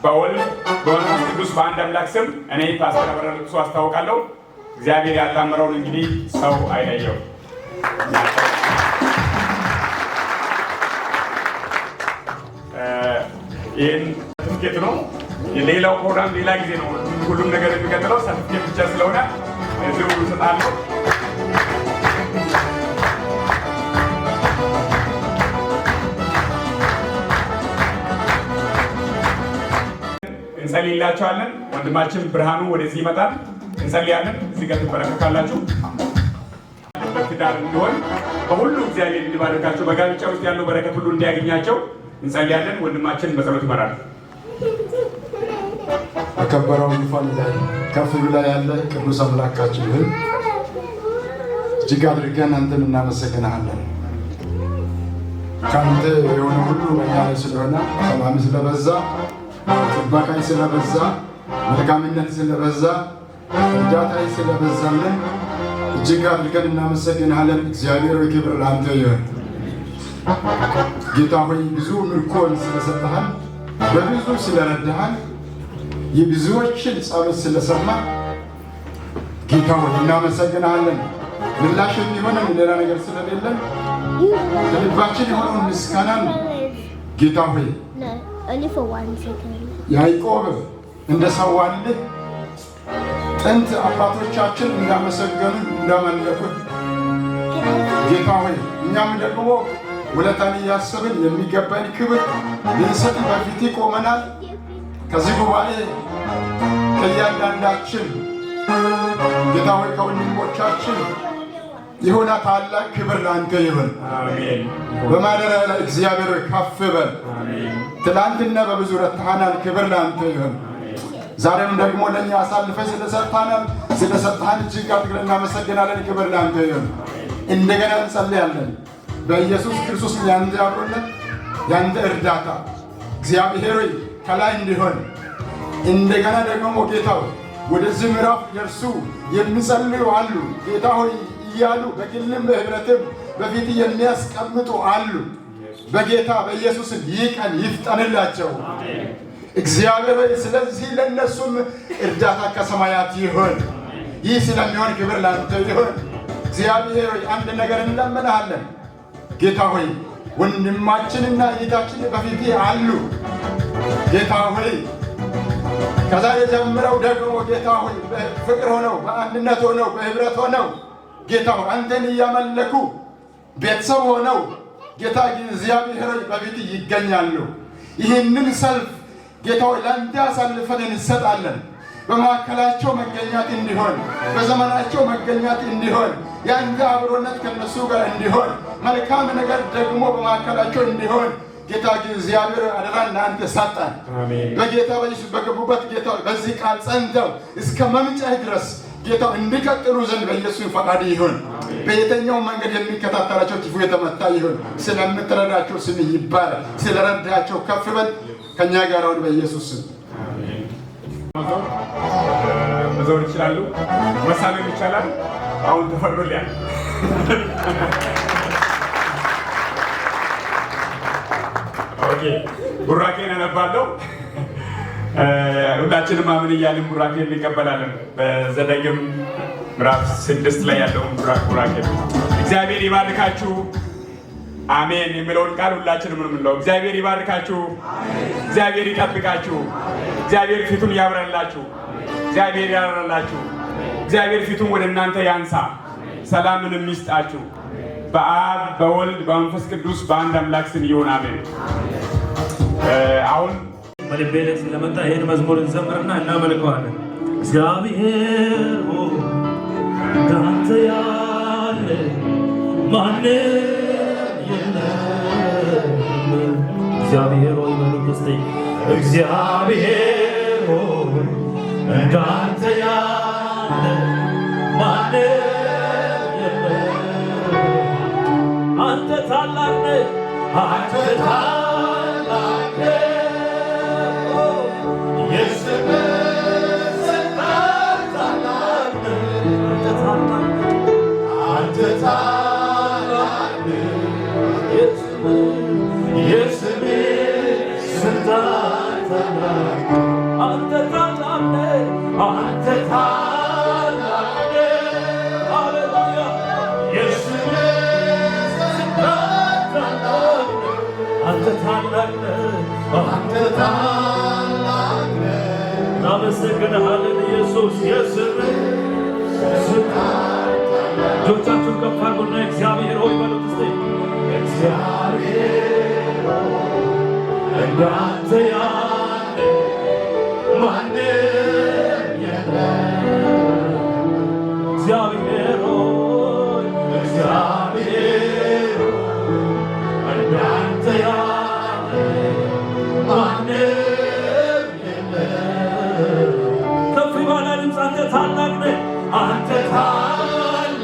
በወልድ በመንፈስ ቅዱስ በአንድ አምላክ ስም እኔ ፓስተር አበራ ልቅሶ አስታውቃለሁ። እግዚአብሔር ያጣመረውን እንግዲህ ሰው አይለየው። ይህን ሰርቲፊኬት ነው። ሌላው ፕሮግራም ሌላ ጊዜ ነው። ሁሉም ነገር የሚቀጥለው ሰርቲፊኬት ብቻ ስለሆነ እዚሁ እሰጣለሁ። እንጸልይላቸዋለን። ወንድማችን ብርሃኑ ወደዚህ ይመጣል። እንጸልያለን። እዚህ ጋር ትንበረከካላችሁ። በትዳር እንዲሆን በሁሉ እግዚአብሔር እንዲባርካቸው በጋብቻ ውስጥ ያለው በረከት ሁሉ እንዲያገኛቸው እንጸልያለን። ወንድማችን በጸሎት ይመራል። በከበረው ዙፋን ላይ ከፍ ብላ ያለ ቅዱስ አምላካችን ሆይ እጅግ አድርገን አንተን እናመሰግንሃለን። ከአንተ የሆነ ሁሉ በእኛ ላይ ስለሆነ፣ ሰላም ስለበዛ፣ ጥበቃይ ስለበዛ፣ መልካምነት ስለበዛ፣ እርዳታይ ስለበዛልን እጅግ አድርገን እናመሰግንሃለን። እግዚአብሔር ሆይ ክብር ለአንተ ይሁን። ጌታ ሆይ ብዙ ምርኮን ስለሰጠሃል፣ በብዙ ስለረዳሃል፣ የብዙዎችን ጸሎት ስለሰማ ጌታ ሆይ እናመሰግንሃለን። ምላሽ የሚሆነን ሌላ ነገር ስለሌለን ከልባችን የሆነውን ምስጋናን ጌታ ሆይ No, only for one second. ያዕቆብ እንደሰዋልህ፣ ጥንት አባቶቻችን እንዳመሰገኑ እንዳመለኩት ጌታ ሆይ እኛም ደግሞ ውለታን እያሰብን የሚገባን ክብር ልንሰጥ በፊት ቆመናል። ከዚህ ጉባኤ ከእያንዳንዳችን ጌታ ሆይ ከወንድሞቻችን የሆነ ታላቅ ክብር ለአንተ ይሁን። አሜን። በማደሪያ ላይ እግዚአብሔር ሆይ ከፍ በል። አሜን። ትላንትና በብዙ ረድተኸናል። ክብር ለአንተ ይሁን። ዛሬም ደግሞ ለእኛ አሳልፈህ ስለሰጠሃን እጅግ አድርገን እናመሰግናለን። ክብር ለአንተ ይሁን። እንደገና እንጸልያለን። በኢየሱስ ክርስቶስ ያንተ አብሮነት፣ ያንተ እርዳታ እግዚአብሔር ሆይ ከላይ እንዲሆን፣ እንደገና ደግሞ ጌታ ሆይ ወደዚህ ምዕራፍ ደርሱ የሚጸልዩ አሉ። ጌታ ሆይ እያሉ በግልም በህብረትም በፊት የሚያስቀምጡ አሉ። በጌታ በኢየሱስ ይህ ቀን ይፍጠንላቸው። እግዚአብሔር ሆይ ስለዚህ ለእነሱም እርዳታ ከሰማያት ይሁን። ይህ ስለሚሆን ክብር ላንተ ይሁን። እግዚአብሔር ሆይ አንድ ነገር እንለምንሃለን። ጌታ ሆይ ወንድማችንና እህታችን በፊት አሉ። ጌታ ሆይ ከዛሬ ጀምረው ደግሞ ጌታ ሆይ በፍቅር ሆነው፣ በአንድነት ሆነው፣ በህብረት ሆነው ጌታ ሆይ አንተን እያመለኩ ቤተሰብ ሆነው ጌታ እግዚአብሔር ሆይ በፊት ይገኛሉ። ይህንን ሰልፍ ጌታ ሆይ ለአንተ አሳልፈን እንሰጣለን። በመካከላቸው መገኛት እንዲሆን፣ በዘመናቸው መገኛት እንዲሆን፣ የአንተ አብሮነት ከነሱ ጋር እንዲሆን፣ መልካም ነገር ደግሞ በመካከላቸው እንዲሆን ጌታ እግዚአብሔር አደራ ለአንተ ሰጠን። አሜን። በጌታ በኢየሱስ በገቡበት ጌታ በዚህ ቃል ጸንተው እስከ መምጫህ ድረስ ጌታ እንዲቀጥሉ ዘንድ በኢየሱስ ፈቃድ ይሁን። በየትኛው መንገድ የሚከታተላቸው ክፉ የተመታ ይሁን። ስለምትረዳቸው ስም ይባረክ። ስለረዳቸው ከፍ በል። ከኛ ጋር አሁን በኢየሱስ ስም። መዞር ይችላሉ። መሳለም ይቻላል። አሁን ተፈቅዶልኛል። Okay፣ ቡራኬን አነባለሁ። ሁላችንም አምን እያልን ቡራኬን እንቀበላለን። በዘዳግም ምዕራፍ 6 ላይ ያለውን ቡራኬ ነው። እግዚአብሔር ይባርካችሁ አሜን የሚለውን ቃል ሁላችንም ነው የምንለው። እግዚአብሔር ይባርካችሁ፣ እግዚአብሔር ይጠብቃችሁ፣ እግዚአብሔር ፊቱን ያብራላችሁ፣ እግዚአብሔር ያራላችሁ፣ እግዚአብሔር ፊቱን ወደ እናንተ ያንሳ፣ ሰላምንም ይስጣችሁ። በአብ በወልድ በመንፈስ ቅዱስ በአንድ አምላክ ስም ይሁን፣ አሜን። አሁን በልቤ ላይ ስለመጣ ይህን መዝሙር እንዘምርና እናመልከዋለን። እግዚአብሔር ሆይ እንዳንተ ያለ ማንም የለም። እግዚአብሔር ሆይ በሉት እስቲ። እግዚአብሔር ሆይ እንዳንተ ያለ ማንም የለም። አንተ ታላቅ ነህ፣ አንተ ታላቅ ነህ። የስምህ ስልጣን ታላቅ ነው። አንተ ታላቅ ነህ፣ አንተ ታላቅ ነህ። የስምህ ስልጣን ታላቅ ነው። አንተ ታላቅ ነህ፣ አንተ ታላቅ ነህ። ሃሌሉያ። የስምህ ስልጣን ታላቅ ነው። አንተ ታላቅ ነህ፣ አንተ ታላቅ እናመሰግንሃለን ኢየሱስ። የስምህ ስልጣን። እጆቻችሁን ከፍ አድርጉና እግዚአብሔር ሆይ በሉት እስቲ። እግዚአብሔር ሆይ፣ እንዳንተ ያለ ማንም የለም። እግዚአብሔር ሆይ፣ እግዚአብሔር ሆይ፣ እንዳንተ ያለ ማንም የለም። ከፍ ባለ ድምፅ አንተ ታላቅ ነህ፣ አንተ ታላቅ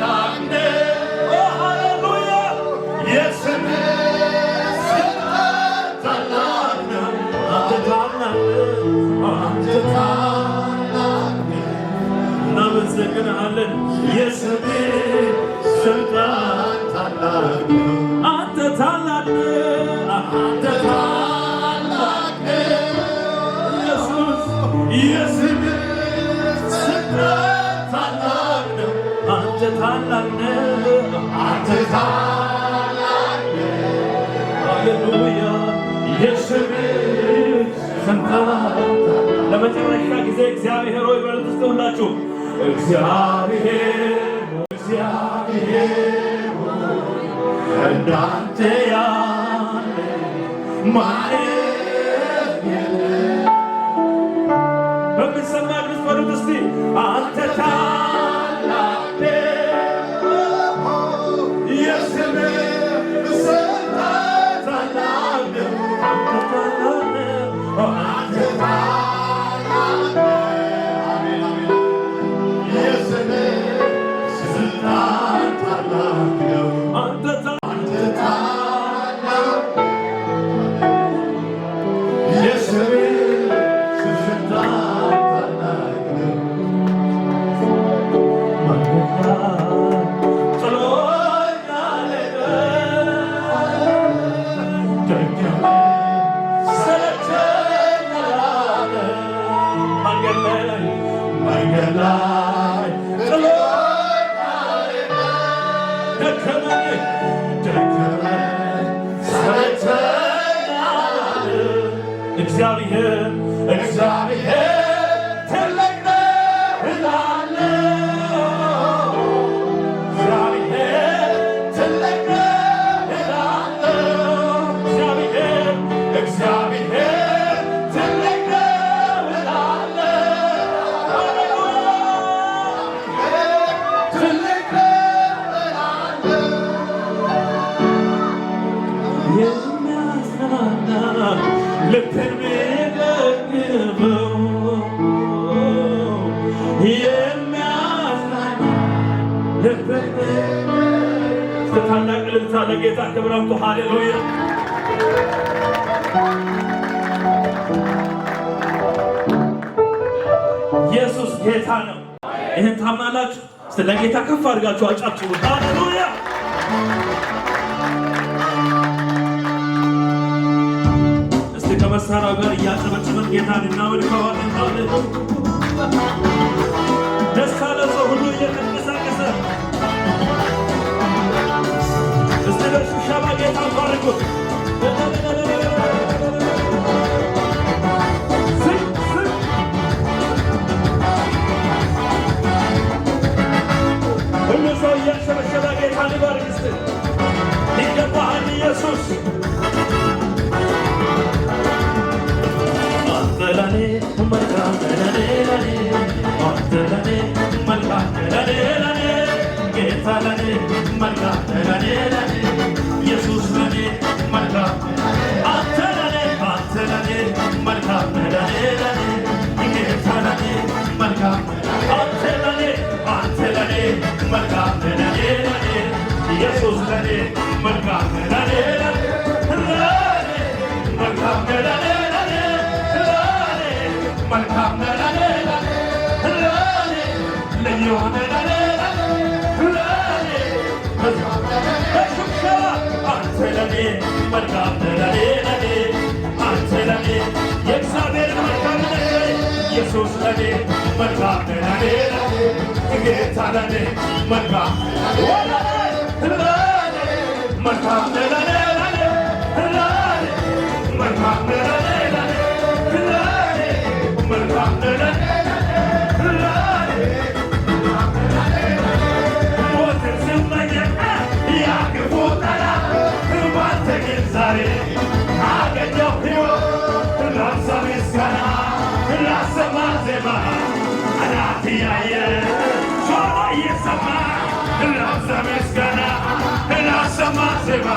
ነህ። ኦ ሃሌሉያ! የስምህ ስልጣን ታላቅ ነው። አንተ ታላቅ ነህ፣ አንተ ታላቅ ነህ። እናመሰግንሃለን። የስምህ ስልጣን ታላቅ ነው። አንተ ታላቅ ነህ፣ አንተ ታላቅ ነህ። ኢየሱስ፣ የስምህ ስልጣን ታላቅ ነው። አንተ ታላቅ ነህ፣ አንተ ታላቅ ነህ። ሃሌሉያ! የስምህ ስልጣን። ለመጨረሻ ጊዜ እግዚአብሔር ሆይ በሉት እስቲ ሁላችሁ። እግዚአብሔር፣ እግዚአብሔር ሆይ፣ እንዳንተ ያለ ማንም የለም። በሚሰማ ድምፅ በሉት እስቲ፣ አንተ ታላቅ ነህ። የስምህ ስልጣን ታላቅ ነው። አንተ ታላቅ ነህ። አንተ ታላቅ ነህ። የስምህ ስልጣን ታላቅ ነው። አንተ አንተ ታላቅ፣ የስምህ ስልጣን ታላቅ ነው። ጥሎኛል ደከመኝ ሰለቸኝ አላለም። መንገድ ላይ፣ መንገድ ላይ ጥሎኛል ደከመኝ፣ ደከመኝ ሰለቸኝ አላለም። እግዚአብሔር፣ እግዚአብሔር ትልቅ ነው እላለሁ። እግዚአብሔር ትልቅ ነው እላለሁ። እግዚአብሔር፣ እግዚአብሔር ትልቅ ነው እላለሁ። ትልቅ ነው እላለሁ። የሚያጽናና፣ ልብን የሚደግፈው፣ የሚያጽናና፣ ልብን። እስከ ታላቅ እልልታ ለጌታ ክብር አምጡ። ሃሌሉያ! ኢየሱስ ጌታ ነው። ይህን ታምናላችሁ? እስቲ ለጌታ ከፍ አድርጋችሁ አጨብጭቡ። ሃሌሉያ! እስቲ ከመሳሪያው ጋር እያጨበጨብን ጌታን እናመልከዋለን። ሃሌሉያ! ደስ ያለ ሰው ሁሉ እየተንቀሳቀሰ እስቲ በሽብሸባ ጌታን ባርኩት። ዝቅ ዝቅ። ሁሉ ሰው እያሸበሸበ ጌታን ይባርክ እስቲ። ይገባሃል ኢየሱስ። አንተ ለኔ መልካም ነህ፣ ለኔ፣ ለኔ፣ አንተ ለኔ መልካም ነህ፣ ለኔ፣ ለኔ፣ ጌታ ለኔ መልካም ነህ፣ ለኔ፣ ለኔ፣ ኢየሱስ ለኔ መልካም ነህ። አንተ ለኔ፣ አንተ ለኔ መልካም ነህ፣ ለኔ፣ ለኔ፣ ጌታ ለኔ መልካም ነህ። አንተ ለኔ፣ አንተ ለኔ መልካም ነህ፣ ለኔ፣ ለኔ፣ ኢየሱስ ለኔ መልካም ነህ፣ ለኔ፣ ለኔ፣ ለኔ መልካም ነህ፣ ለኔ፣ ለኔ፣ ለኔ መልካም ነህ፣ ለኔ፣ ለኔ፣ ለኔ ልዩ ነህ፣ ለኔ፣ ለኔ፣ ለኔ። በሽብሸባ አንተ ለኔ መልካም ነህ፣ ለኔ፣ ለኔ፣ አንተ ለኔ። የእግዚአብሔር መልካምነት ለኔ፣ ኢየሱስ ለኔ መልካም ነህ፣ ለኔ፣ ለኔ፣ ጌታ ለኔ መልካም፣ ለኔ፣ ለኔ መልካም ነህ፣ ለኔ፣ ለኔ፣ ለኔ መልካም ነህ፣ ለኔ፣ ለኔ፣ ለኔ መልካም ነህ፣ ለኔ። ዜማ ጠላት እያየ ጆሮ እየሰማ ላብዛ ምስጋና ላሰማ ዜማ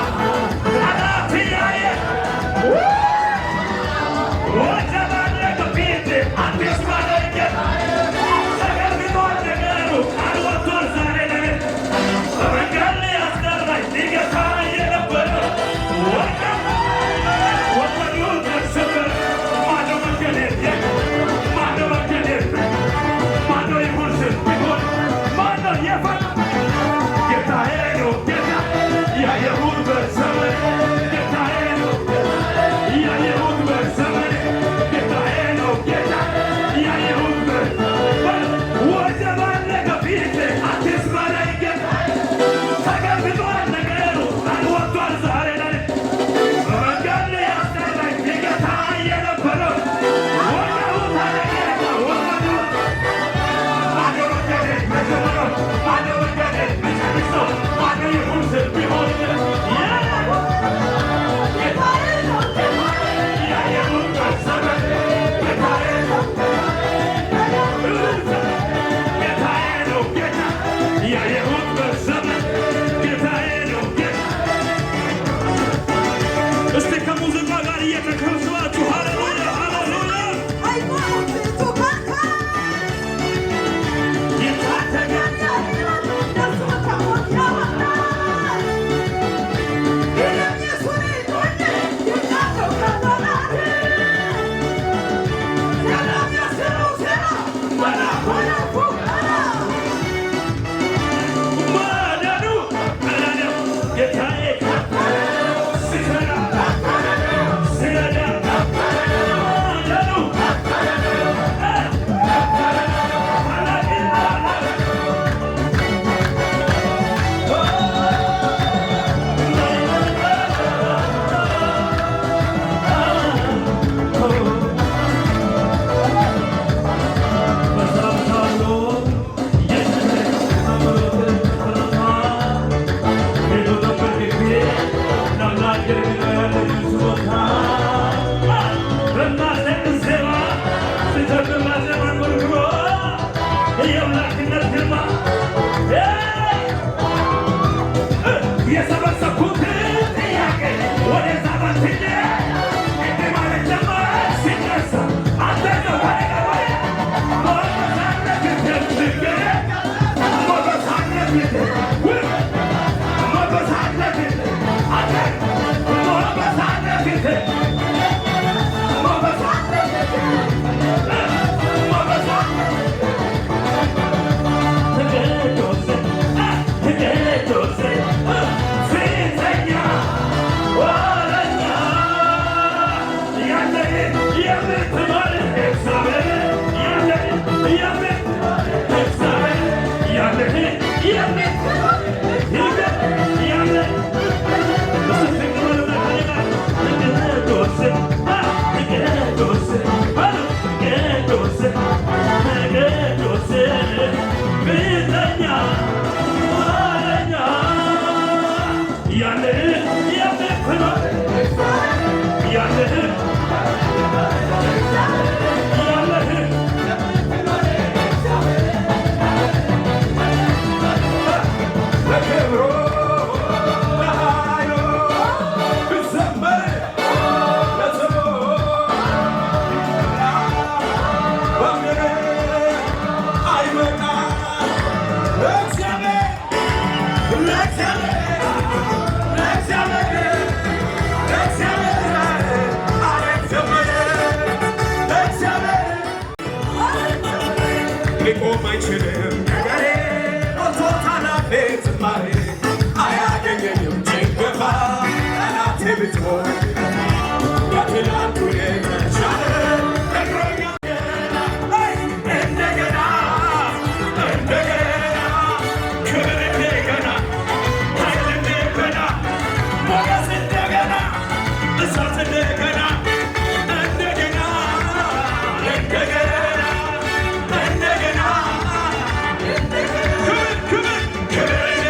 ጠላት እያየ ወጀብ አለ ከፊቴ አዲስ ማለቄ ተገልብጧል ነገሩ ቃል ወጥቷል ዛሬ ለኔ በመንገድ ላይ ያስቀራኝ ሊገታ የነበረው ወድቀ ወጥመዱ ተሰበረ። ማነው መገለጥ? ማነው መገለጥ? ማነው ይሁን ስል ቢሆን ማነው የፈ ጌታዬ ነው ጌታ ያየሁት በዘመኔ ጌታዬ ነው ያየሁት በዘመኔ ጌታዬ ነው ጌታ ያየሁት ወጀብ አለ ከፊቴ አዲስ መለየት ተገልብጧል ነገሩ ቃል ወጥቷል ዛሬ ለኔ በመንገድ ላይ ያስጠላኝ ሊገታ የነበረው ወጀቡ ተለየና ወጥመዱ ማነው መንገዴ መጀመሪያው? ማነው መንገዴ መጨረሻው? ማነው ይሁን ስል ቢሆን ያየሁት በዘመኔ ጌታዬ ነው ጌታዬ ነው ጌታ ያየሁት በዘመን ጌታዬ ነው ጌታ። እስቲ ከሙዚቃ ጋር እየተከፈላችሁ ሃሌሉያ ሃሌሉያ የታተገ ማዳኑ ቀላል ጌታዬ ሲሰራ ሲረዳ ማዳኑ የአምላክነት ግርማ የሰበሰብኩት ጥያቄ ወደዛ በትኜ እንዲህ ማለት ጀመረ ሲነሳ አንተ ነው ከእኔ ጋር ሞገስ አለ ፊቴ ችግሬ ሞገስ አለ ፊቴ ሞገስ አለ ፊቴ አንተ ሞገስ አለ ፊቴ ሞገስ አለ ፊቴ ሞገስ አለ ቅዱስ ቅዱስ ፊተኛ ኋለኛ ያለ የምትኖር እግዚአብሔር ያለ የምትኖር እግዚአብሔር ያለ የምትኖር ያለ ቅዱስ ቅዱስ ቅዱስ ቅዱስ ፊተኛ ኋለኛ ያለ የምትኖር ያለ ያለ ለክብሩ ለኃይሉ ቢዘመር ለስሙ በምድር አይበቃም። ለእግዚአብሔር ለእግዚአብሔር ለእግዚአብሔር ለእግዚአብሔር አልዘምር ለእግዚአብሔር ሊቆም አይችልም ነገሬ ሞልቶታል አፌ ዝማሬ አያገኘኝም ጭንገፋ ጠላቴ ብትሆን ከትላንቱ የተሻለ ነግሮኛል እንደገና እንደገና ክብር እንደገና ኃይል እንደገና ሞገስ እንደገና እሳት እንደገና እንደገና እንደገና እንደገና ክብር ክብር ክብር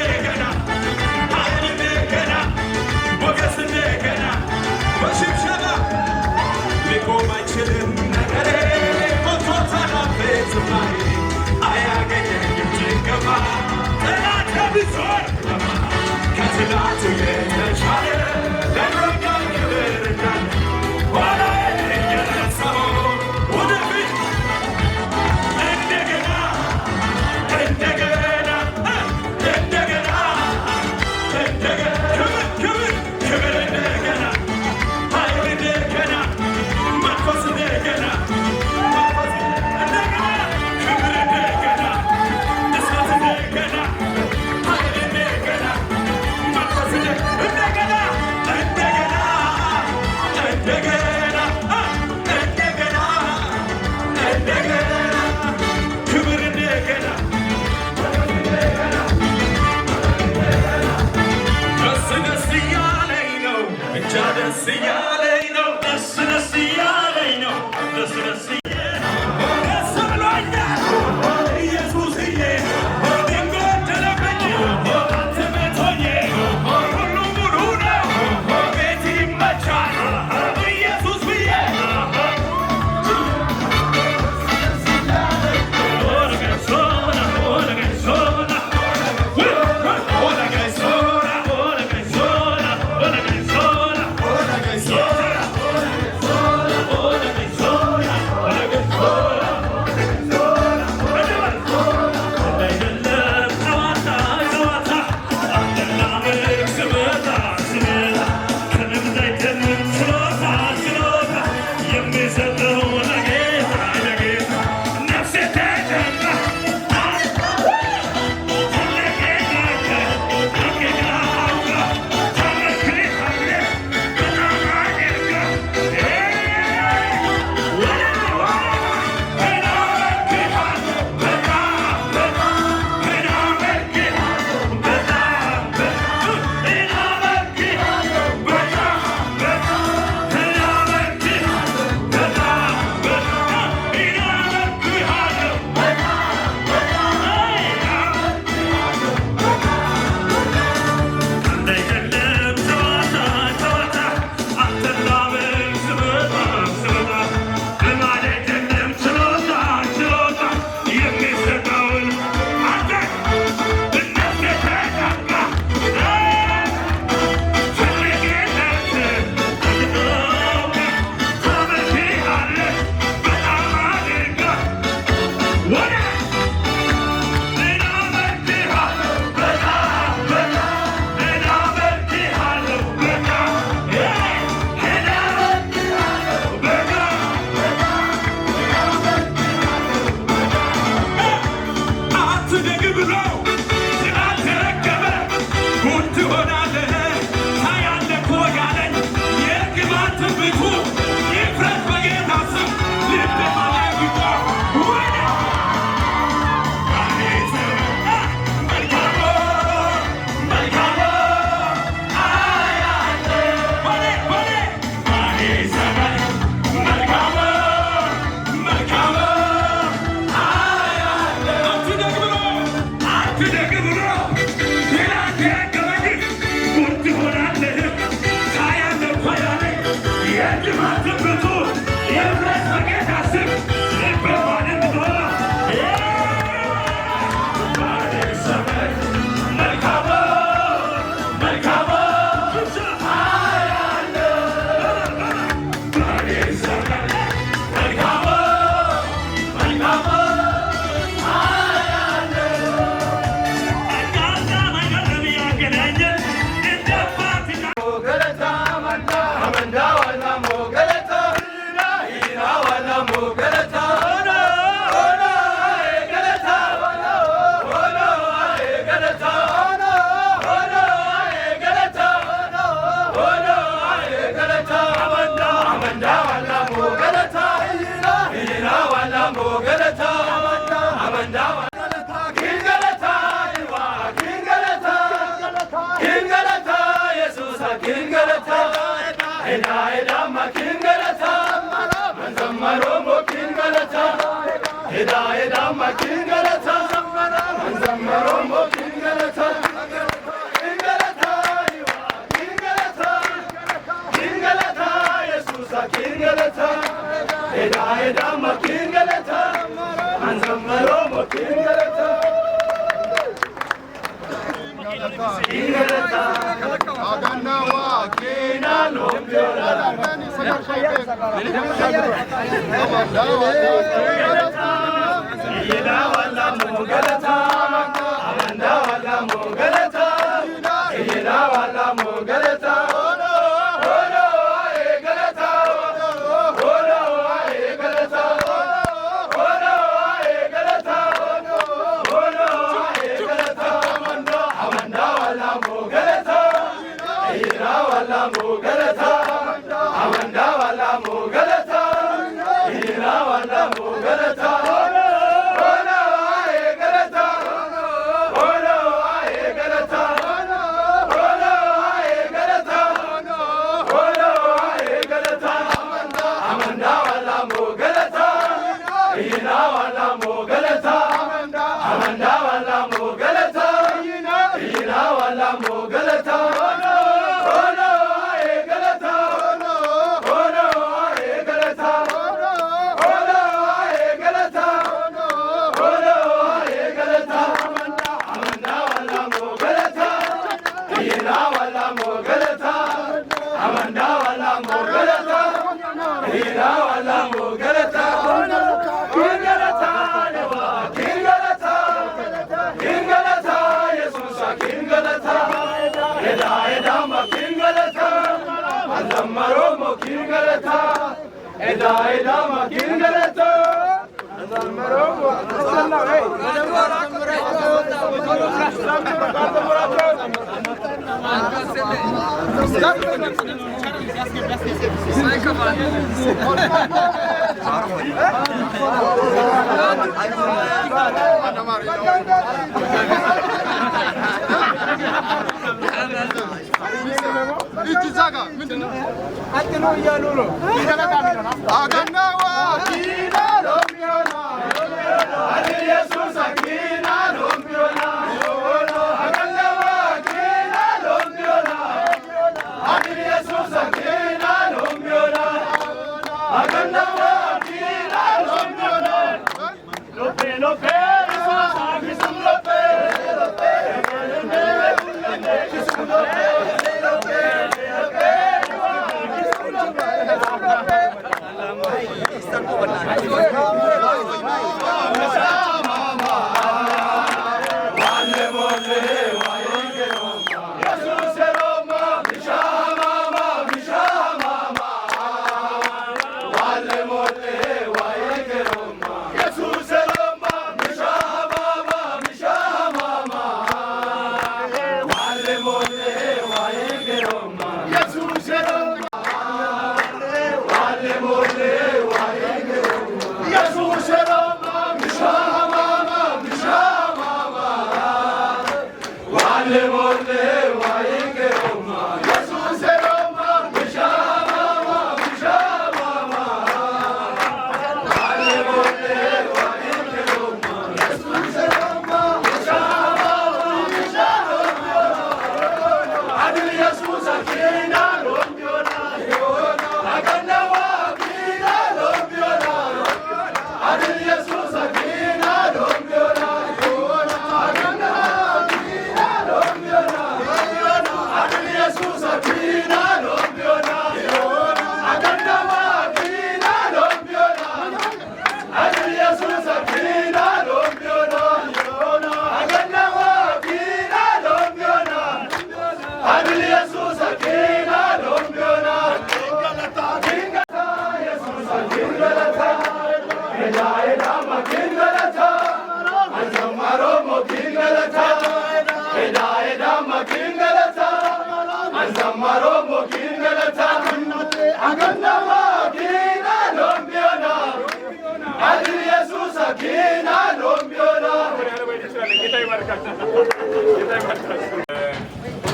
Kingalata.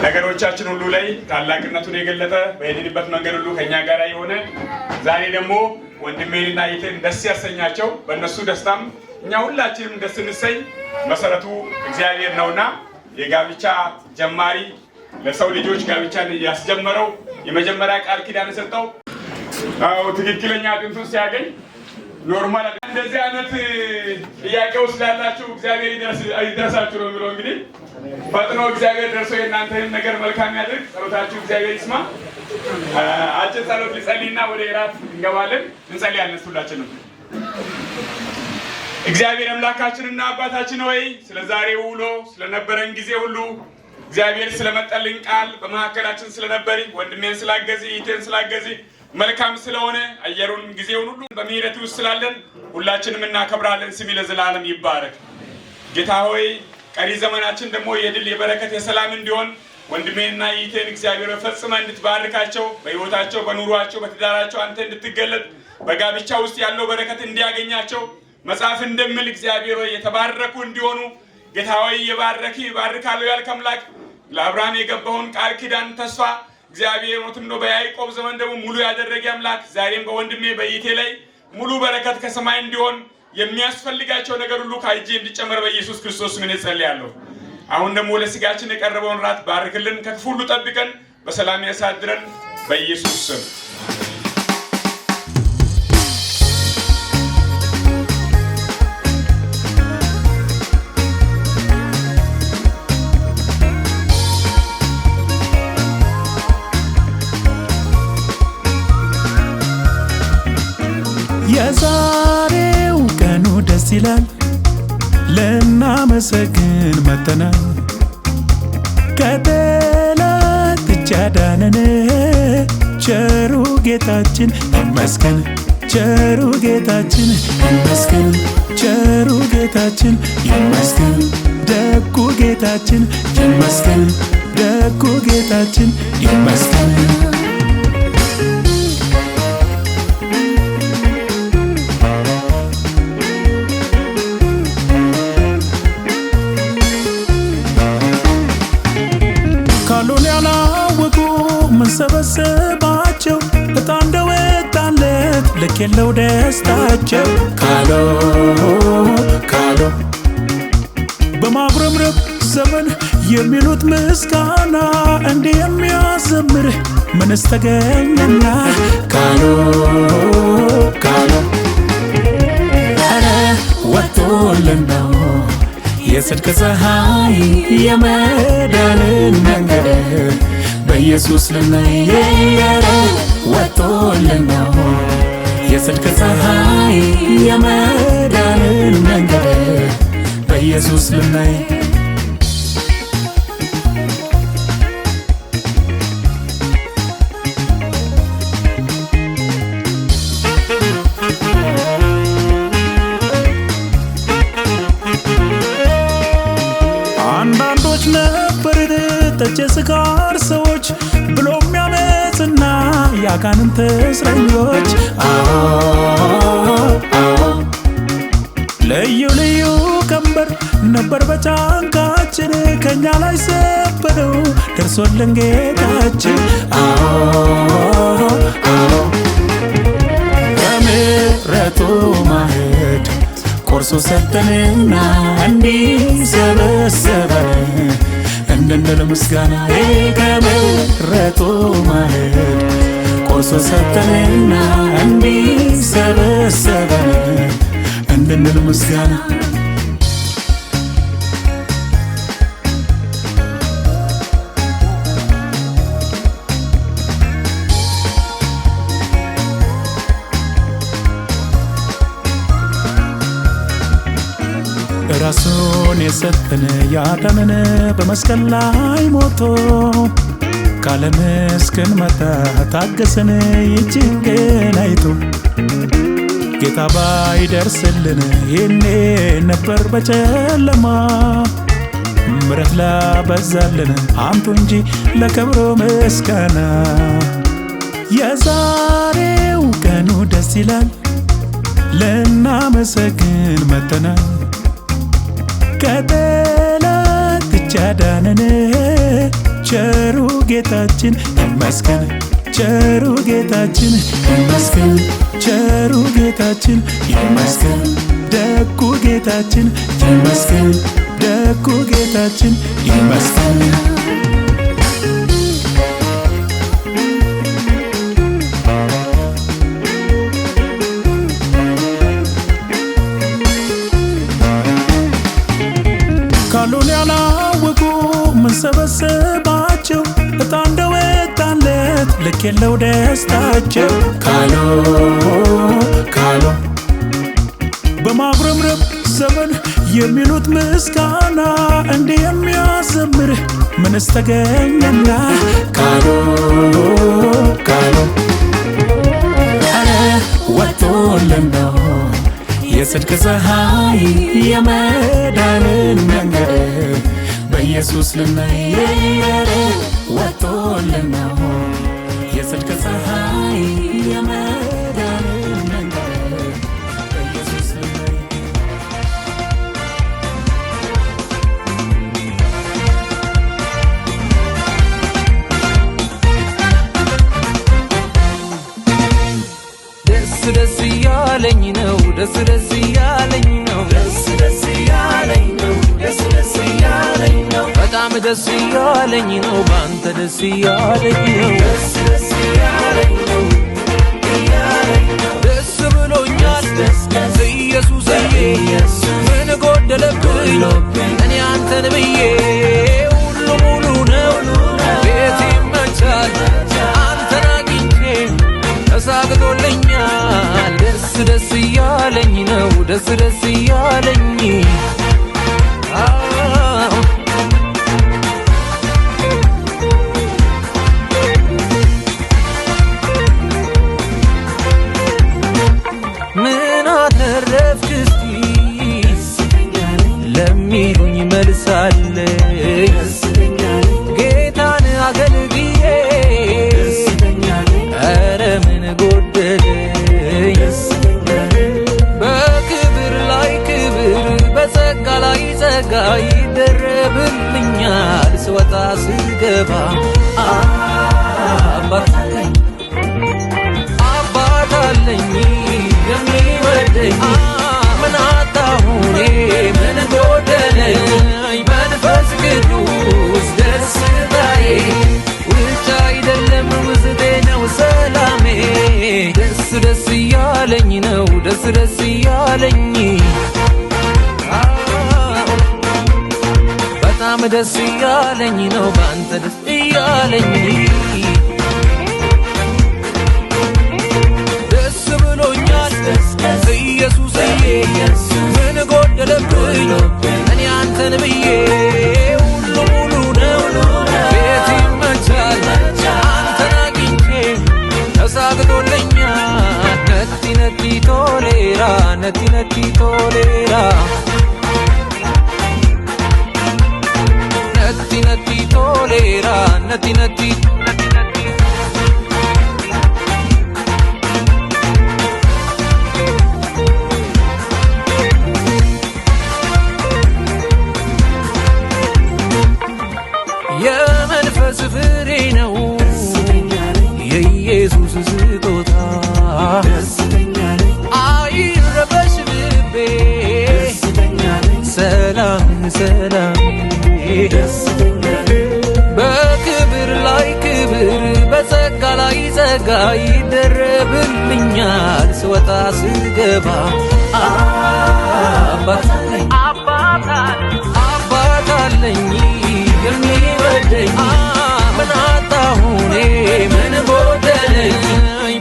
ነገሮቻችን ሁሉ ላይ ታላቅነቱን የገለጠ በሄድንበት መንገድ ሁሉ ከኛ ጋር የሆነ ዛሬ ደግሞ ወንድሜንና እህቴን ደስ ያሰኛቸው በእነሱ ደስታም እኛ ሁላችንም ደስ እንሰኝ። መሰረቱ እግዚአብሔር ነውና የጋብቻ ጀማሪ ለሰው ልጆች ጋብቻን ያስጀመረው የመጀመሪያ ቃል ኪዳን የሰጠው አዎ ትክክለኛ አጥንቱን ሲያገኝ normal። እንደዚህ አይነት ጥያቄ ውስጥ ላላችሁ እግዚአብሔር ይድረሳችሁ ነው የሚለው። እንግዲህ ፈጥኖ እግዚአብሔር ደርሶ የእናንተን ነገር መልካም ያድርግ። ጸሎታችሁ እግዚአብሔር ይስማ። አጭር ጸሎት ልጸልይና ወደ እራት እንገባለን። እንጸልያለን ሁላችንም። እግዚአብሔር አምላካችንና አባታችን ሆይ ስለ ዛሬው ውሎ ስለነበረን ጊዜ ሁሉ እግዚአብሔር ስለመጣልን ቃል በመካከላችን ስለነበር ወንድሜን ስላገዘ እህቴን ስላገዘ መልካም ስለሆነ አየሩን ጊዜውን ሁሉ በምህረት ውስጥ ስላለን ሁላችንም እናከብራለን። ስምህ ለዘላለም ይባረክ። ጌታ ሆይ ቀሪ ዘመናችን ደግሞ የድል የበረከት የሰላም እንዲሆን ወንድሜንና እህቴን እግዚአብሔር ፈጽመህ እንድትባርካቸው በሕይወታቸው፣ በኑሯቸው፣ በትዳራቸው አንተ እንድትገለጥ በጋብቻ ውስጥ ያለው በረከት እንዲያገኛቸው መጽሐፍ እንደሚል እግዚአብሔር ሆይ የተባረኩ እንዲሆኑ ጌታ ሆይ የባረክ ይባርካለሁ ያልክ አምላክ ለአብርሃም የገባውን ቃል ኪዳን ተስፋ እግዚአብሔር ሞትም ነው በያዕቆብ ዘመን ደግሞ ሙሉ ያደረገ አምላክ ዛሬም በወንድሜ በእህቴ ላይ ሙሉ በረከት ከሰማይ እንዲሆን የሚያስፈልጋቸው ነገር ሁሉ ከእጅ እንዲጨመር በኢየሱስ ክርስቶስ ስም እጸልያለሁ። አሁን ደግሞ ለስጋችን የቀረበውን ራት ባርክልን፣ ከክፉ ሁሉ ጠብቀን፣ በሰላም ያሳድረን በኢየሱስ ስም። የዛሬው ቀኑ ደስ ይላል፣ ልናመሰግን መጥተናል። ከጠላት እጅ ያዳነን ቸሩ ጌታችን ይመስገን፣ ቸሩ ጌታችን ይመስገን፣ ቸሩ ጌታችን ይመስገን፣ ደጉ ጌታችን ይመስገን፣ ደጉ ጌታችን ይመስገን። ካሉን ያላወቁ ምን ሰበሰባቸው? እጣ እንደወጣለት ልክ የለው ደስታቸው። ካሎ ካሎ በማጉረምረም ዘመን የሚሉት ምስጋና እንዲህ የሚያዘምር ምንስ ተገኘና? ካሎ ካሎ ኧረ ወጥቶልን ነው የጽድቅ ፀሐይ የመዳንን መንገድ በኢየሱስ ልናይ። ኧረ ወጥቶልን ነው የጽድቅ ፀሐይ የመዳንን መንገድ በኢየሱስ ልናይ። አንዳንዶች ነበርን ጠጅ ስካር ሰዎች ብሎ የሚያመፅና የአጋንንት እስረኞች። ልዩ ልዩ ቀንበር ነበር በጫንቃችን ከኛ ላይ ሰበረው ደርሶልን ጌታችን። በምሕረቱ ማዕድ ቆርሶ ሰጠንና እንዲሰበሰበን እንድንል ምስጋና። ከምሕረቱ ማዕድ ቆርሶ ሰጠንና እንዲሰበሰበን እንድንል ምስጋና። ራሱን የሰጠን ያዳነን በመስቀል ላይ ሞቶ ካለም እስክንመጣ ታገሰን ይህችን ቀን አይቶ። ጌታ ባይደርስልን ይህኔ ነበር በጨለማ ምሕረት ላበዛልን አምጡ እንጂ ለክብሩ ምስጋና። የዛሬው ቀኑ ደስ ይላል፣ ልናመሰግን መጥተናል። ከጠላት እጅ ያዳነን ቸሩ ጌታችን ይመስገን፣ ቸሩ ጌታችን ይመስገን፣ ቸሩ ጌታችን ይመስገን፣ ደጉ ጌታችን ይመስገን፣ ደጉ ጌታችን ይመስገን። ካሉን ያላወቁ ምን ሰበሰባቸው? እጣ እንደወጣለት ልክ የለው ደስታቸው ካሎ ካሎ በማጉረምረም ዘመን የሚሉት ምስጋና እንዲህ የሚያዘምር ምንስ ተገኘና ካሎ ካሎ አረ ወጥቶልን ነው የጽድቅ ፀሐይ የመዳንን መንገድ በኢየሱስ ልናይ ወጥቶልን ነው የጽድቅ ፀሐይ የመዳንን መንገድ በኢየሱስ ልናይ። ደስ ደስ እያለኝ ነው፣ ደስ ደስ እያለኝ ነው፣ ደስ ደስ እያለኝ ነው፣ ደስ ደስ እያለኝ ነው፣ በጣም ደስ እያለኝ ነው፣ ባንተ ደስ እያለኝ ነው፣ ደስ ደስ እያለኝ ነው፣ እያለኝ ነው፣ ደስ ብሎኛል ኢየሱስዬ፣ ምን ጎደለብኝ እኔ አንተን ብዬ? ሁሉ ሙሉ ነው፣ ቤት ይመቻል፣ አንተን አግኝቼ ተሳክቶልኛል። ደስ ደስ እያለኝ ነው፣ ደስ ደስ እያለኝ፣ አዎ። ምን አተረፍክ እስቲ ለሚሉኝ መልሳለኝ፣ ጌታን አገልግዬ ኧረ ምን ጎደለኝ? በክብር ላይ ክብር፣ በጸጋ ላይ ጸጋ ይደረብልኛል ስወጣ ስገባ። አባት አለኝ፣ አባት አለኝ የሚወደኝ። ምን አጣሁ እኔ? ምን ጎደለኝ? መንፈስ ቅዱስ ደስታዬ፣ ውጭ አይደለም ውስጤ ነው ሰላሜ። ደስ ደስ እያለኝ ነው፣ ደስ ደስ እያለኝ፣ አዎ። በጣም ደስ እያለኝ ነው፣ በአንተ ደስ እያለኝ፣ ደስ ብሎኛል ኢየሱስዬ፣ ምን ጎደለብኝ እኔ አንተን ብዬ? ሁሉ ሙሉ ነው፣ ቤት ይመቻል፣ አንተን አግኝቼ ተሳክቶልኛል። Natti natti toleera, natti natti toleera, natti natti toleera, natti natti natti natti. የመንፈስ ፍሬ ነው የኢየሱስ ስጦታ፣ አይረበሽ ልቤ፣ ሰላም ሰላም። በክብር ላይ ክብር፣ በጸጋ ላይ ጸጋ ይደረብልኛል ስወጣ ስገባ። አባት አለኝ፣ አባት አለኝ የሚወደኝ። ምን አጣሁ እኔ? ምን ጎደለኝ?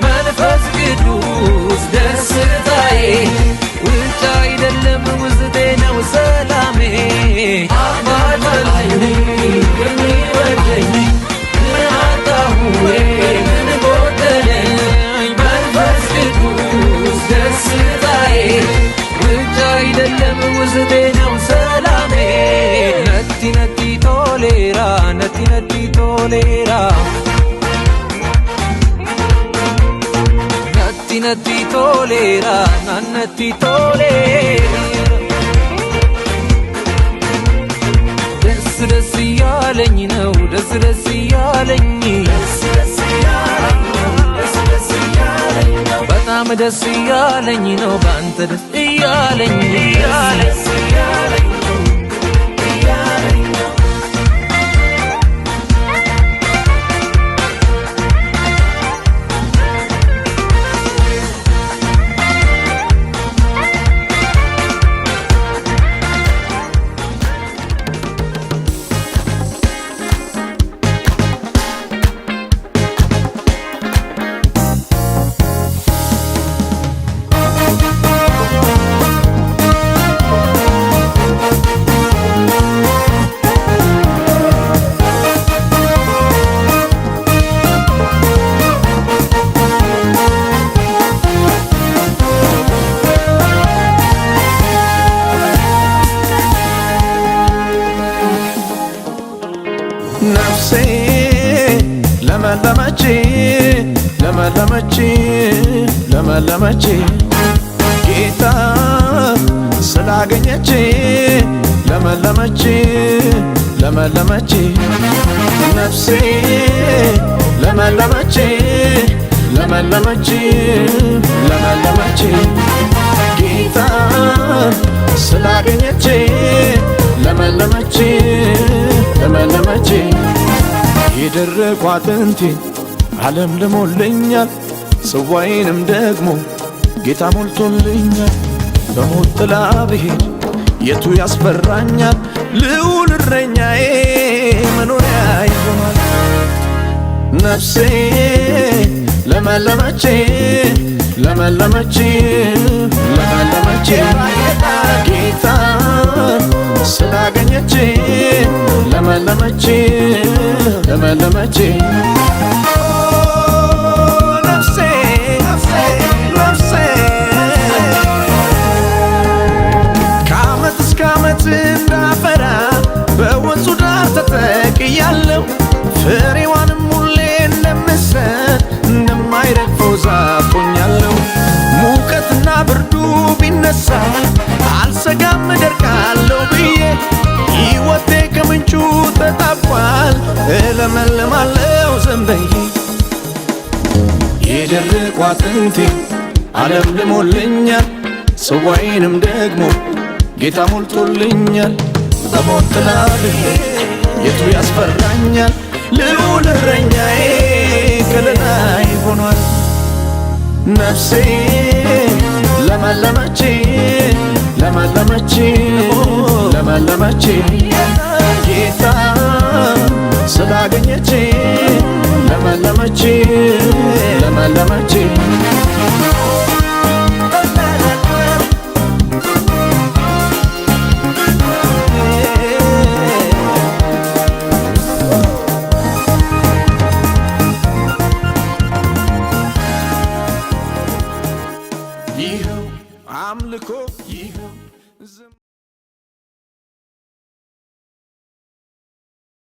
መንፈስ ቅዱስ ደስታዬ፣ ውጭ አይደለም ውስጤ ነው ሰላሜ። አባት አለኝ የሚወደኝ። ምን አጣሁ እኔ? ምን ጎደለኝ? መንፈስ ቅዱስ ደስታዬ፣ ውጭ አይደለም ውስጤ ነው ሰላሜ። Natti natti toleera, natti natti toleera, natti natti toleera, natti toleera. ደስ ደስ እያለኝ ነው፣ ደስ ደስ እያለኝ፣ በጣም ደስ እያለኝ ነው፣ በአንተ ደስ እያለኝ። ለመለመች ለመለመች ለመለመች ጌታ ስላገኘች ለመለመች ለመለመች ነፍሴ ለመለመች ለመለመች ለመለመች ጌታ ስላገኘች ለመለመች ለመለመች የደረቁ አጥንቴን ዓለም ልሞልኛል ጽዋዬንም ደግሞ ጌታ ሞልቶልኛል። በሞት ጥላ ብሄድ የቱ ያስፈራኛል? ልዑል እረኛዬ መኖሪያ ይሆናል። ነፍሴ ለመለመች ለመለመች ለመለመች ጌታ ስላገኘች ለመለመች ለመለመች ነፍሴ ነፍሴ ከዓመት እስከ ዓመት እንዳፈራ በወንዙ ዳር ተተክያለሁ። ፍሬዋንም ሁሌ እንደምሰጥ እንደማይረግፈው ዛፍ ሆኛለሁ። ሙቀትና ብርዱ ቢነሳ አልሰጋም እደርቃለሁ ብዬ ሕይወቴ ከምንጩ ተጣብቋል። እለመልማለሁ ዘንበዬ የደረቁ አጥንቴ ዓለም ልሞልኛል ጽዋዬንም ደግሞ ጌታ ሞልቶልኛል። በሞት ጥላ ብሄድ የቱ ያስፈራኛል? ልዑል እረኛዬ ከለላይ ሆኗል። ነፍሴ ለመለመች ለመለመች ለመለመች ጌታ ስላገኘች ለመለመች ለመለመች ይኸው አምልኮ ይኸው